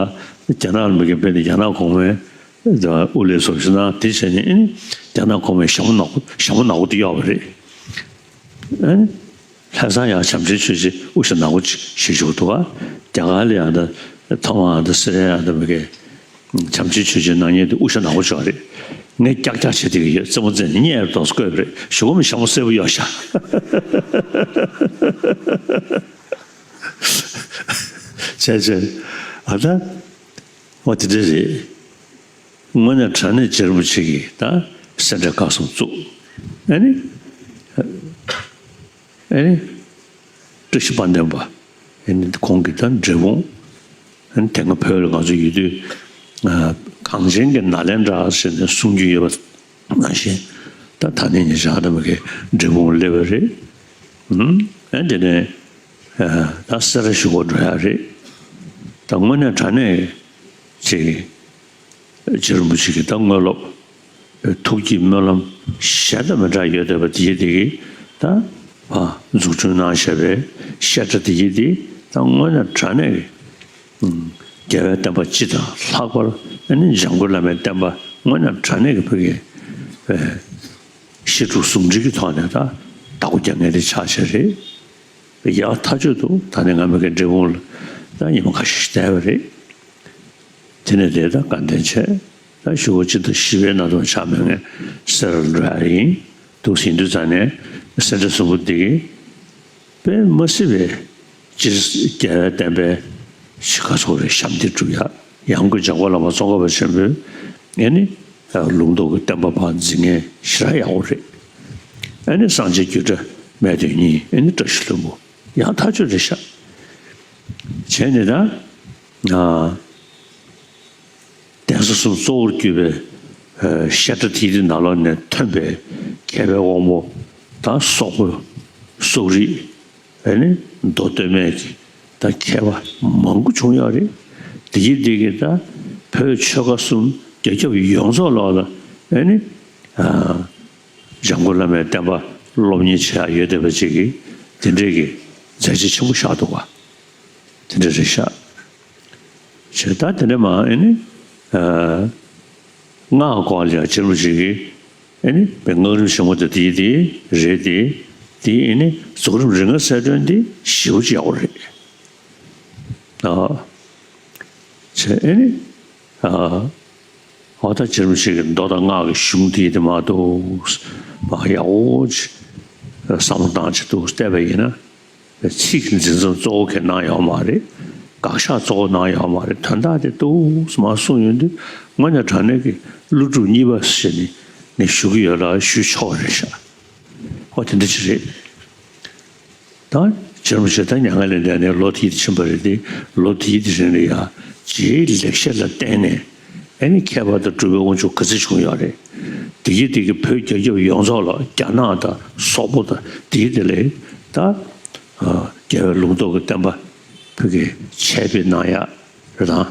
རྒྱ་ནག་ལ་མི་རྒན་པས་ནི་རྒྱ་ནག་གོང་མའི་དབུ་ལས་སོགས་ཞུ་ན་དེ་བྱས་ནས་ཨེ་ནི་རྒྱ་ནག་གོང་མའི་ཞྭ་མོ་ནག་པོ་ཞྭ་མོ་ནག་པོ་དེ་གཡོགས་པ་རེད། ཨེ་ནི་ལྷ་བཟང་ཡང་བྱམས་ཆེན་ཆོས་རྗེ་དབུ་ཞྭ་ནག་པོ་ཅིག་བཞེས་བཞུགས་འདུག་ག་རྒྱ་གར་ལ་ཡང་ད་ཐའེ་ཝན་དང་སི་རི་ཡ་ཡང་ད་མི་རྒན་བྱམས་ཆེན་ཆོས་རྗེ་གནང་མཁན་དེ་དབུ་ཞྭ་ནག་པོ་ཅིག་ཡོད་རེད། ངས་ཀྱག་ཀྱག་བྱེད་བསྡད་ཀྱི་ཡོད། རྩེད་མོ་རྩེ་ནས་གཉེར་རྡོག་བརྐོས་པ་རེད། གཞུག་གུ་མི་ཞྭ་མོ་སེར་པོ་གཡོགས་ཤག་བྱས་བྱས། ཨ་ད། འོ་དེ་འདྲ་རེད། དངོས་གནས་དྲང་གནས་རྗེ་རིན་པོ་ཆེ་གིས་ད་སེ་འབྲས་དཀར་གསུམ་བཙུགས། ཨ་ནི། ཨ་ནི། བཀྲ་ཤིས་དཔལ་ལྡན་པ། ཨ་ནི་ཁོང་གིས་ད་འབྲས་སྤུངས། ཨ་ནི་དེ་སྔ་བོད་ལ་ང་ཚོ་ཡོད་དུས། ཨ། གངས་ཅན་གྱི་ནཱ་ལེནྡྲ་ཟེར་ནས་གསུང་རྒྱུ་ཡོད་པ་ནང་བཞིན། ད་ད་ནི་ཉེ་ཆར་ད་མི་གི་འབྲས་སྤུངས་སླེབས་པ་རེད། ཨུམ། ཨ་དེ་ནས། ཨ། ད་སེ་ར་ཞུ་བར་འགྲོ་ཡག་རེད། ད་དངོས་གནས་དྲང་གནས་ཅིག་རྗེ་རིན་པོ་ཆེ་གི་ད་དངོས་སློབ་ཐུགས་ཀྱི་སྨོན་ལམ་གཞན་དང་མི་འདྲ་ཡོད་བསྡད་པ་དེ་ཡི་དེ་གི་ད་ཕ་འཛུགས་སྐྲུན་གནང་བཞག་པའི་བཤད་གྲྭ་དེ་ཡི་དེ་ད་དངོས་གནས་དྲང་གནས་ཀྱི་རྒྱལ་བའི་བསྟན་པ་སྤྱི་དང་ལྷག་པར་ཨ་ནི་འཇམ་མགོན་བླ་མའི་བསྟན་པ་དངོས་གནས་དྲང་གནས་ཀྱི་བོད་ཀྱི་བཤད་སྒྲུབ་ཟུང་འབྲེལ་གྱི་ཐོག་ནས་ད་བདག་པོ་རྒྱག་མཁན་དེ་ཆགས་བྱས་རེད། ཡག་ཐག་ཆོད་འདུག་ད་ནི་ང་མི་གི་འབྲས་སྤུངས་ལ་ད་ཉི་མ་ཁ་ཤས་ཤིག་བསྡད་པ་རེད། དེ་ནས་དེ་ད་དགའ་ལྡན་བྱས། ད་ཞུ་བ་སྤྱི་ཟླ་བཞི་པའི་ནང་དུ་ཆགས་མེད་ངས་སེ་ར་ལ་འགྲོ་ཡག་ཡིན། འདུག་ཟིན་དུས་ཙང་ནས་སེ་འབྲས་གསུམ་པོ་འདི་གི་དཔེ་མ་སྲིད་པའི་སྤྱིར་རྒྱལ་བའི་བསྟན་པའི་ཤི་ཁ་སོགས་རེ་ཞབས་འདེགས་སྒྲུབ་ཡག་ཡང་སྒོས་འཇམ་མགོན་བླ་མ་ཙོང་ཁ་པ་ཆེན་པོས་ཨེ་ནི་ལུང་རྟོགས་ཀྱི་བསྟན་པ་ཕར་འཛིན་མཁན་ཞེ་དྲག་ཡག་པོ་རེད། ཨེ་ནི་སངས་རྒྱས་རྒྱུད་གྲྭ་སྨད་སྟོད་གཉིས། ཨེ་ནི་བཀྲ་ཤིས་ལྷུན་པོ་ཡག་ཐག་ཆོད་རེད་ཤག་བྱས་ནས་ད། ཨ། གདན་ས་གསུམ་གཙོ་བོར་གྱུར་པའི་ཨ་བཤད་གྲྭ་དེའི་ནང་ལོགས་ནས་ཐོན་པའི་མཁས་པའི་དབང་པོ་དང་སོག་པོ་སོག་རིགས། ཨ་ནི་མདོ་སྟོད་སྨད་ཀྱི་ད་མཁས་པ་མང་པོ་བྱུང་ཡོད་རེད། དེ་ཡི་དེ་གི་ད་བོད་ཆོལ་ཁ་གསུམ་རྒྱ་ཁྱབ་ཡོངས་རྫོགས་ལོགས་ལ་ཨ་ནི་ཨ་འཇམ་མགོན་བླ་མའི་བསྟན་པ་སློབ་གཉེར་བྱེད་ཡག་ཡོད་བསྡད་པ་ཅིག་གི་དེ་འདྲའི་གི་མཛད་རྗེས་ཆེན་པོ་བཞག་འདུག་པ། དེ་འདྲ་རེད་ཤག་བྱས་ད་དེ་འདྲ་མ་ཨེ་ནི། ཨ། སྔགས་སྐོར་ལ་ཡང་རྗེ་རིན་པོ་ཆེ་གིས་ཨེ་ནི་དཔེ་སྔགས་རིམ་ཆེན་མོ་དེ་དེ་དེ་རེད་དེ། དེ་ཨེ་ནི་རྫོགས་རིམ་རིམ་ལྔ་གསལ་སྟོན་དེ་ཞེ་པོ་ཅིག་ཡག་པོ་རེད། ཨ། བྱས་ཨེ་ནི། ཨ། འོ་ད་རྗེ་རིན་པོ་ཆེ་གི་མདོ་དང་སྔགས་ཀྱི་གཞུང་དེ་དེ་མ་གཏོགས་མ་ཡག་པོ་ཅིག་བསམ་བློ་བཏང་ཅིག་འདུག་བལྟས་པ་ཡིན་ན། ཚིག་འཛིན་མཚམས་གཙོ་བོ་གང་གནང་ཡོད་མ་རེད། དགག་བཞག་གཙོ་བོ་གནང་ཡོད་མ་རེད། དོན་དག་དེ་ཏོག་ཙམ་མར་གསུངས་ཡོང་དུས་དངོས་གནས་དྲང་གནས་ཀྱི་ཀླུ་སྒྲུབ་གཉིས་པ་ཞེས་ནས་ངས་ཞུ་གི་ཡོད་ལ་ཞུ་ཆོག་རེད་ཤག་ཨོ་དེ་འདྲ་ཅིག་རེད། ད་ རྗེ་རིན་པོ་ཆེ་ད་མྱ་ངན་ལས་འདས་ནས་ལོ་དེ་ཕྱིན་པ་རེད་དེ། ལོ་དེའི་དེ་རིང་ལ་ཡ་རྗེའི་ལེགས་བཤད་ལ་བརྟེན་ནས་ཨ་ནི་མཁས་པ་དང་གྲུབ་པའི་དབང་ཕྱུག་ག་ཚོད་བྱུང་ཡོད་རེད། དེ་གི་དེ་གི་བོད་རྒྱལ་ཁབ་ཡོངས་རྫོགས་ལ་རྒྱ་ནག་དང་སོག་པོ་དང་དེ་གི་དེ་ལས་ད་རྒྱལ་བའི་ལུང་རྟོགས་ཀྱི་བསྟན་པ་བོད་ཀྱི་ཆད་པའི་ནང་ཡ་རེད་དང་།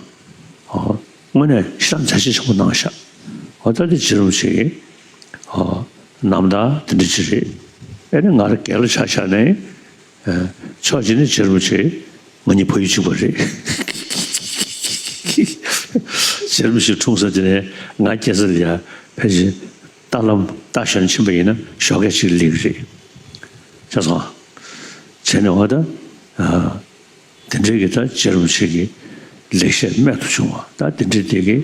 དངོས་གནས་ཤ་མཛའ་བཤེས་ཆེན་པོ་གནང་ཤག་འོ་ད་དེ་རྗེ་རིན་པོ་ཆེ་གི་རྣམ་ཐར་དེ་འདྲ་ཅིག་རེད། ཨེ་ནི་ང་རང་སྒེར་ལ་ཆ་བཞག་ནས། ཕྱོགས་གཅིག་ནས་རྗེ་རིན་པོ་ཆེ་ང་གཉིས་ཕ་ཡུལ་གཅིག་པ་རེད། རྗེ་རིན་པོ་ཆེ་འཁྲུངས་ས་དེ་ནས་ང་སྐྱེས་ས་ལ་ཡ་ཕལ་ཆེར་རྟ་ལམ་རྟ་ཞོན་ཕྱིན་པ་ཡིན་ན་ཞོགས་ཀས་གཅིག་སླེབས་ཀྱི་རེད། ཤེས་སོང་། བྱས་ནས་འོ་ད། དེ་འདྲའི་གི་ད་རྗེ་རིན་པོ་ཆེ་གི་ལེགས་བཤད་རྨད་དུ་བྱུང་བ་ད་དེ་འདྲའི་དེ་གི་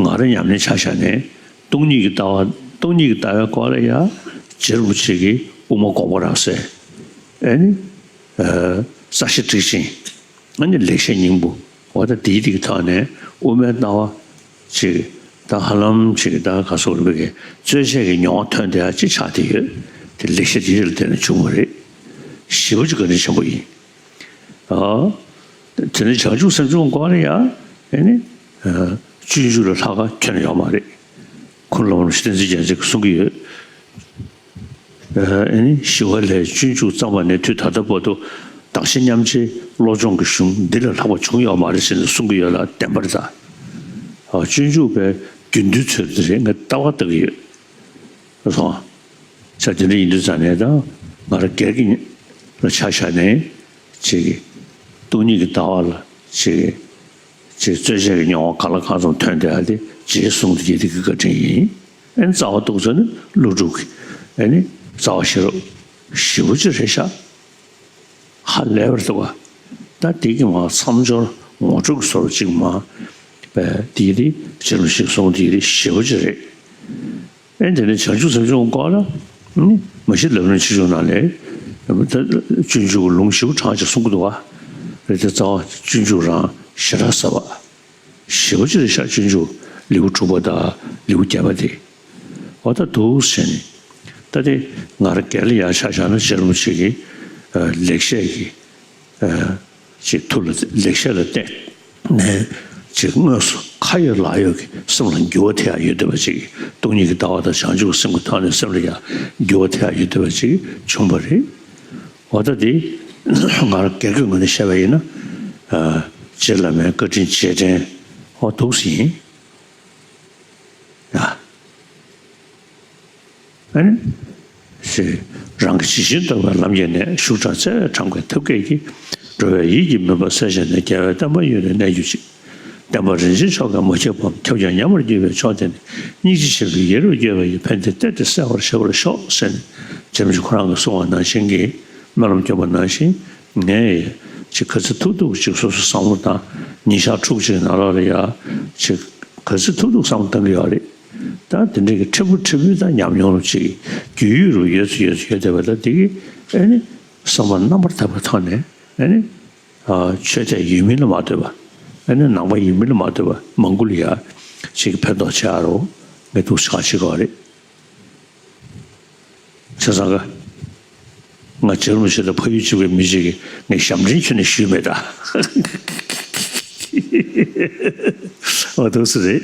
ང་རང་ཉམས་ལེན་ཆ་བཞག་ནས་སྟོང་ཉིད་ཀྱི་ལྟ་བ་སྟོང་ཉིད་ཀྱི་ལྟ་བའི་སྐོར་ལ་ཡ་རྗེ་རིན་པོ་ཆེ་གི་དབུ་མ་དགོངས་པ་རབ་གསལ། ཨེ་ནི། རྩ་ཤེ་ཊཱིཀ་ཆེན། ཨེ་ནི་ལེགས་བཤད་སྙིང་པོ། འོ་ད་དེའི་དེ་གི་ཐོག་ནས་དབུ་མའི་ལྟ་བ་ཅིག་ད་ཧ་ལམ་ཅིག་ད་ག་སོགས་རིག་པའི་གི་རྩོད་བྱེད་ཀྱི་མྱོང་བ་ཐོན་བསྡད་ཡ་ཅིག་ཆགས་བསྡད་ཡོད། དེ་ལེགས་བཤད་འདི་ལ་བརྟེན་ནས་བྱུང་བ་རེད། ཞེ་པོ་ཅིག་བཀའ་དྲིན་ཆེན་པོ་ཡིན། ཨ། དེ་ནས་བྱང་ཆུབ་སེམས་མཆོག་སྐོར་ལ་ཡ། ཨེ་ནི། ཨ། སྤྱོད་འཇུག་ལས་ལྷག་ག་ཁྱོན་ཡོད་མ་རེད། ཁུངས་སློབ་དཔོན་བསྟན་འཛིན་རྒྱ་མཚོས་གསུང་གི་ཡོད། ཨེ་ནི་ཞི་བ་ལྷས་སྤྱོད་འཇུག་བརྩམས་པ་ནས་དུས་ད་ལྟ་བར་དུ་གདགས་གཞི་མཉམ་བརྗེའི་བློ་སྦྱོང་གི་གཞུང་འདི་ལས་ལྷག་པ་བྱུང་ཡོད་མ་རེད་ཟེར་ནས་གསུང་གི་ཡོད་ལ་བདེན་པར་ད། ཨ། སྤྱོད་འཇུག་པའི་རྒྱུན་དུ་ཚོད་འདི་རེད། ངས་ལྟ་བ་ལྟ་གི་ཡོད། སོང་། ས་དེ་འདྲ་ཡིན་དུས་ཙང་ནས་ད་ང་རང་སྒེར་གྱི་ལ་ཆ་བཞག་ནས་ཅིག་སྟོང་ཉིད་ཀྱི་ལྟ་བ་ལ་ཅིག་ཅིག་རྩོད་བྱེད་ཀྱི་མྱོང་བ་གང་ལ་གང་འཚམ་ཐོན་བསྡད་ཡ་དེ་རྗེའི་གསུང་དེ་དེ་གི་བཀའ་དྲིན་ཡིན། ཨེ་ནི་རྩ་བ་ཏོག་ཙམ་ནི་ཀླུ་སྒྲུབ་ཀྱི་ཨེ་ནི་རྩ་བ་ཤེས་རབ་ཞེ་པོ་ཅིག་རེད་ཤག་ཧ་ལས་པར་འདུག་ག་ད་དེ་གི་མ་མཚམས་སྦྱོར་ངོ་སྤྲོད་ཀྱི་བཟོ་འདྲ་ཅིག་མ་པས་དེ་དེ་རྗེ་རིན་པོ་ཆེས་གསུང་དེ་དེ་ཞེ་པོ་ཅིག་རེད། ཨེ་དེ་ནས་བྱང་ཆུབ་སེམས་མཆོག་སྐོར་ལ་ནི་མ་གཞི་ལམ་རིམ་ཆེ་ཆུང་ནང་ལས་སྤྱོད་འཇུག་ལུང་ཞིབ་དྲག་ཅིག་གསུང་གི་འདུག་བ། རེད་དེ་རྩ་བ་སྤྱོད་འཇུག་རང་ཞེ་དྲག་ཟབ་པ་ཞེ་པོ་ཅིག་རེད་ཤག་སྤྱོད་འཇུག་ལེའུ་དྲུག་པ་དང་ལེའུ་བརྒྱད་པ་དེ། འོ་ད་འདུག་ཟེར་ནས་ད་དེ་ང་རང་སྒེར་ལ་ཡང་ཆ་བཞག་ན་རྗེ་རིན་པོ་ཆེ་གི་ལེགས་བཤད་ཀྱི་ཅིག་ཐུགས་ལ་ལེགས་བཤད་ལ་བརྟེན་ནས་ཅིག་དངོས་སུ་ཁ་ཡོད་ལག་ཡོད་ཀྱི་སེམས་ལ་འགྱུར་བ་ཐེབས་ཡ་ཡོད་བསྡད་པ་ཅིག་སྟོང་ཉིད་ཀྱི་ལྟ་བ་དང་བྱང་ཆུབ་ཀྱི་སེམས་ཀྱི་ཐོག་ནས་སེམས་ལ་ཡ་འགྱུར་བ་ཐེབས་ཡ་ཡོད་བསྡད་པ་ཅིག་བྱུང་བ་རེད། འོ་ད་དེ་ང་རང་སྒེར་གྱི་ངོས་ནས་བཤད་པ་ཡིན་ན། རྗེ་བླ་མའི་བཀའ་དྲིན་རྗེས་དྲན་འོ་འདུག་སེ་ཡིན། ཡ། ཨ་ནི། ཞེས། རང་གི་ཇི་བཞིན་རྟོགས་པའི་ལམ་གྱི་གནད། ཤུགས་དྲག་རྩལ་ཕྲ་མོའི་ཐབས་མཁས་ཀྱིས། འགྲོ་བའི་ཡིད་ཀྱི་མུན་པ་སེལ་བྱས་ནས། རྒྱལ་བའི་བསྟན་པ་ཡུན་རིང་གནས་གྱུར་ཅིག་བསྟན་པ་རིན་ཆེན་མཆོག་གི་མ་ཁྱབ་པ། ཁྱབ་ཀྱང་ཉམས་པར་འགྱུར་བའི་མཆོག་དེ་ནི། སྙིང་རྗེ་ཆེན་པོའི་ཡིད་རབ་དགྱེས་པ་ཡི། ཕན་བདེའི་གཏེར་དེ་གསལ་བར་བྱེད་པར་ཤོག་ཟེར་ནས་རྗེ་རིན་པོ་ཆེ་ཁོ་རང་གིས་གསུངས་པ་ནང་བཞིན་གྱི་སྨོན་ལམ་བསྐྱོན་པ་ནང་བཞིན་ངས་ཅིག་ག་ཚོད་ཐུབ་ཐུབ་ཅིག་སོ་སོའི་བསམ་བློ་དང་ཉིན་ཞག་ཕྲུགས་གཅིག་ནང་ལོགས་ལ་ཡ་ཅིག་ག་ཚོད་ཐུབ་ཐུབ་བསམ་བློ་གཏང་གི་ཡོད་རེད། ད་དེ་འདྲ་གི་ཕྲན་བུ་ཕྲན་བུའི་ད་ཉམས་མྱོང་ཅིག་རྒྱུས་ཡོད་རུ་ཡོད་ཚུལ་ཡོད་ཚུལ་ཡོད་བསྡད་པ་ད་དེ་གི་ཨེ་ནི་བསམ་པ་རྣམ་པར་དག་པའི་ཐོག་ནས་ཨེ་ནི་ཆོས་དད་ཡོད་མིན་ལ་མ་ལྟོས་པ་ཨེ་ནི་ནང་པ་ཡིན་མིན་ལ་མ་ལྟོས་པ་མང་པོ་ལ་ཡ་ཅིག་ཕན་ཐོགས་ཆེ་ཨ་རོ་ངས་འདུག་ཆགས་ཆེ་གོ་རེད། བྱས་ཙང་ཀ་ང་རྗེ་རིན་པོ་ཆེ་དང་ཕ་ཡུལ་གཅིག་པའི་མི་གཅིག་གིས་ངས་ཞབས་འདྲེན་ཁྱོན་ནས་ཞུས་མེད་ད། འོ་འདུག་སེ་རེད།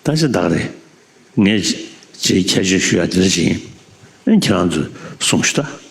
ད་ཅི་འདྲ་རེད། ངས་ཅིག་ཁྱད་ཆོས་ཞུ་ཡ་དེ་འདྲ་ཅིག་ཡིན། ཨེ་ཁྱེད་རང་ཚོས་གསུངས་ཤོག་ད།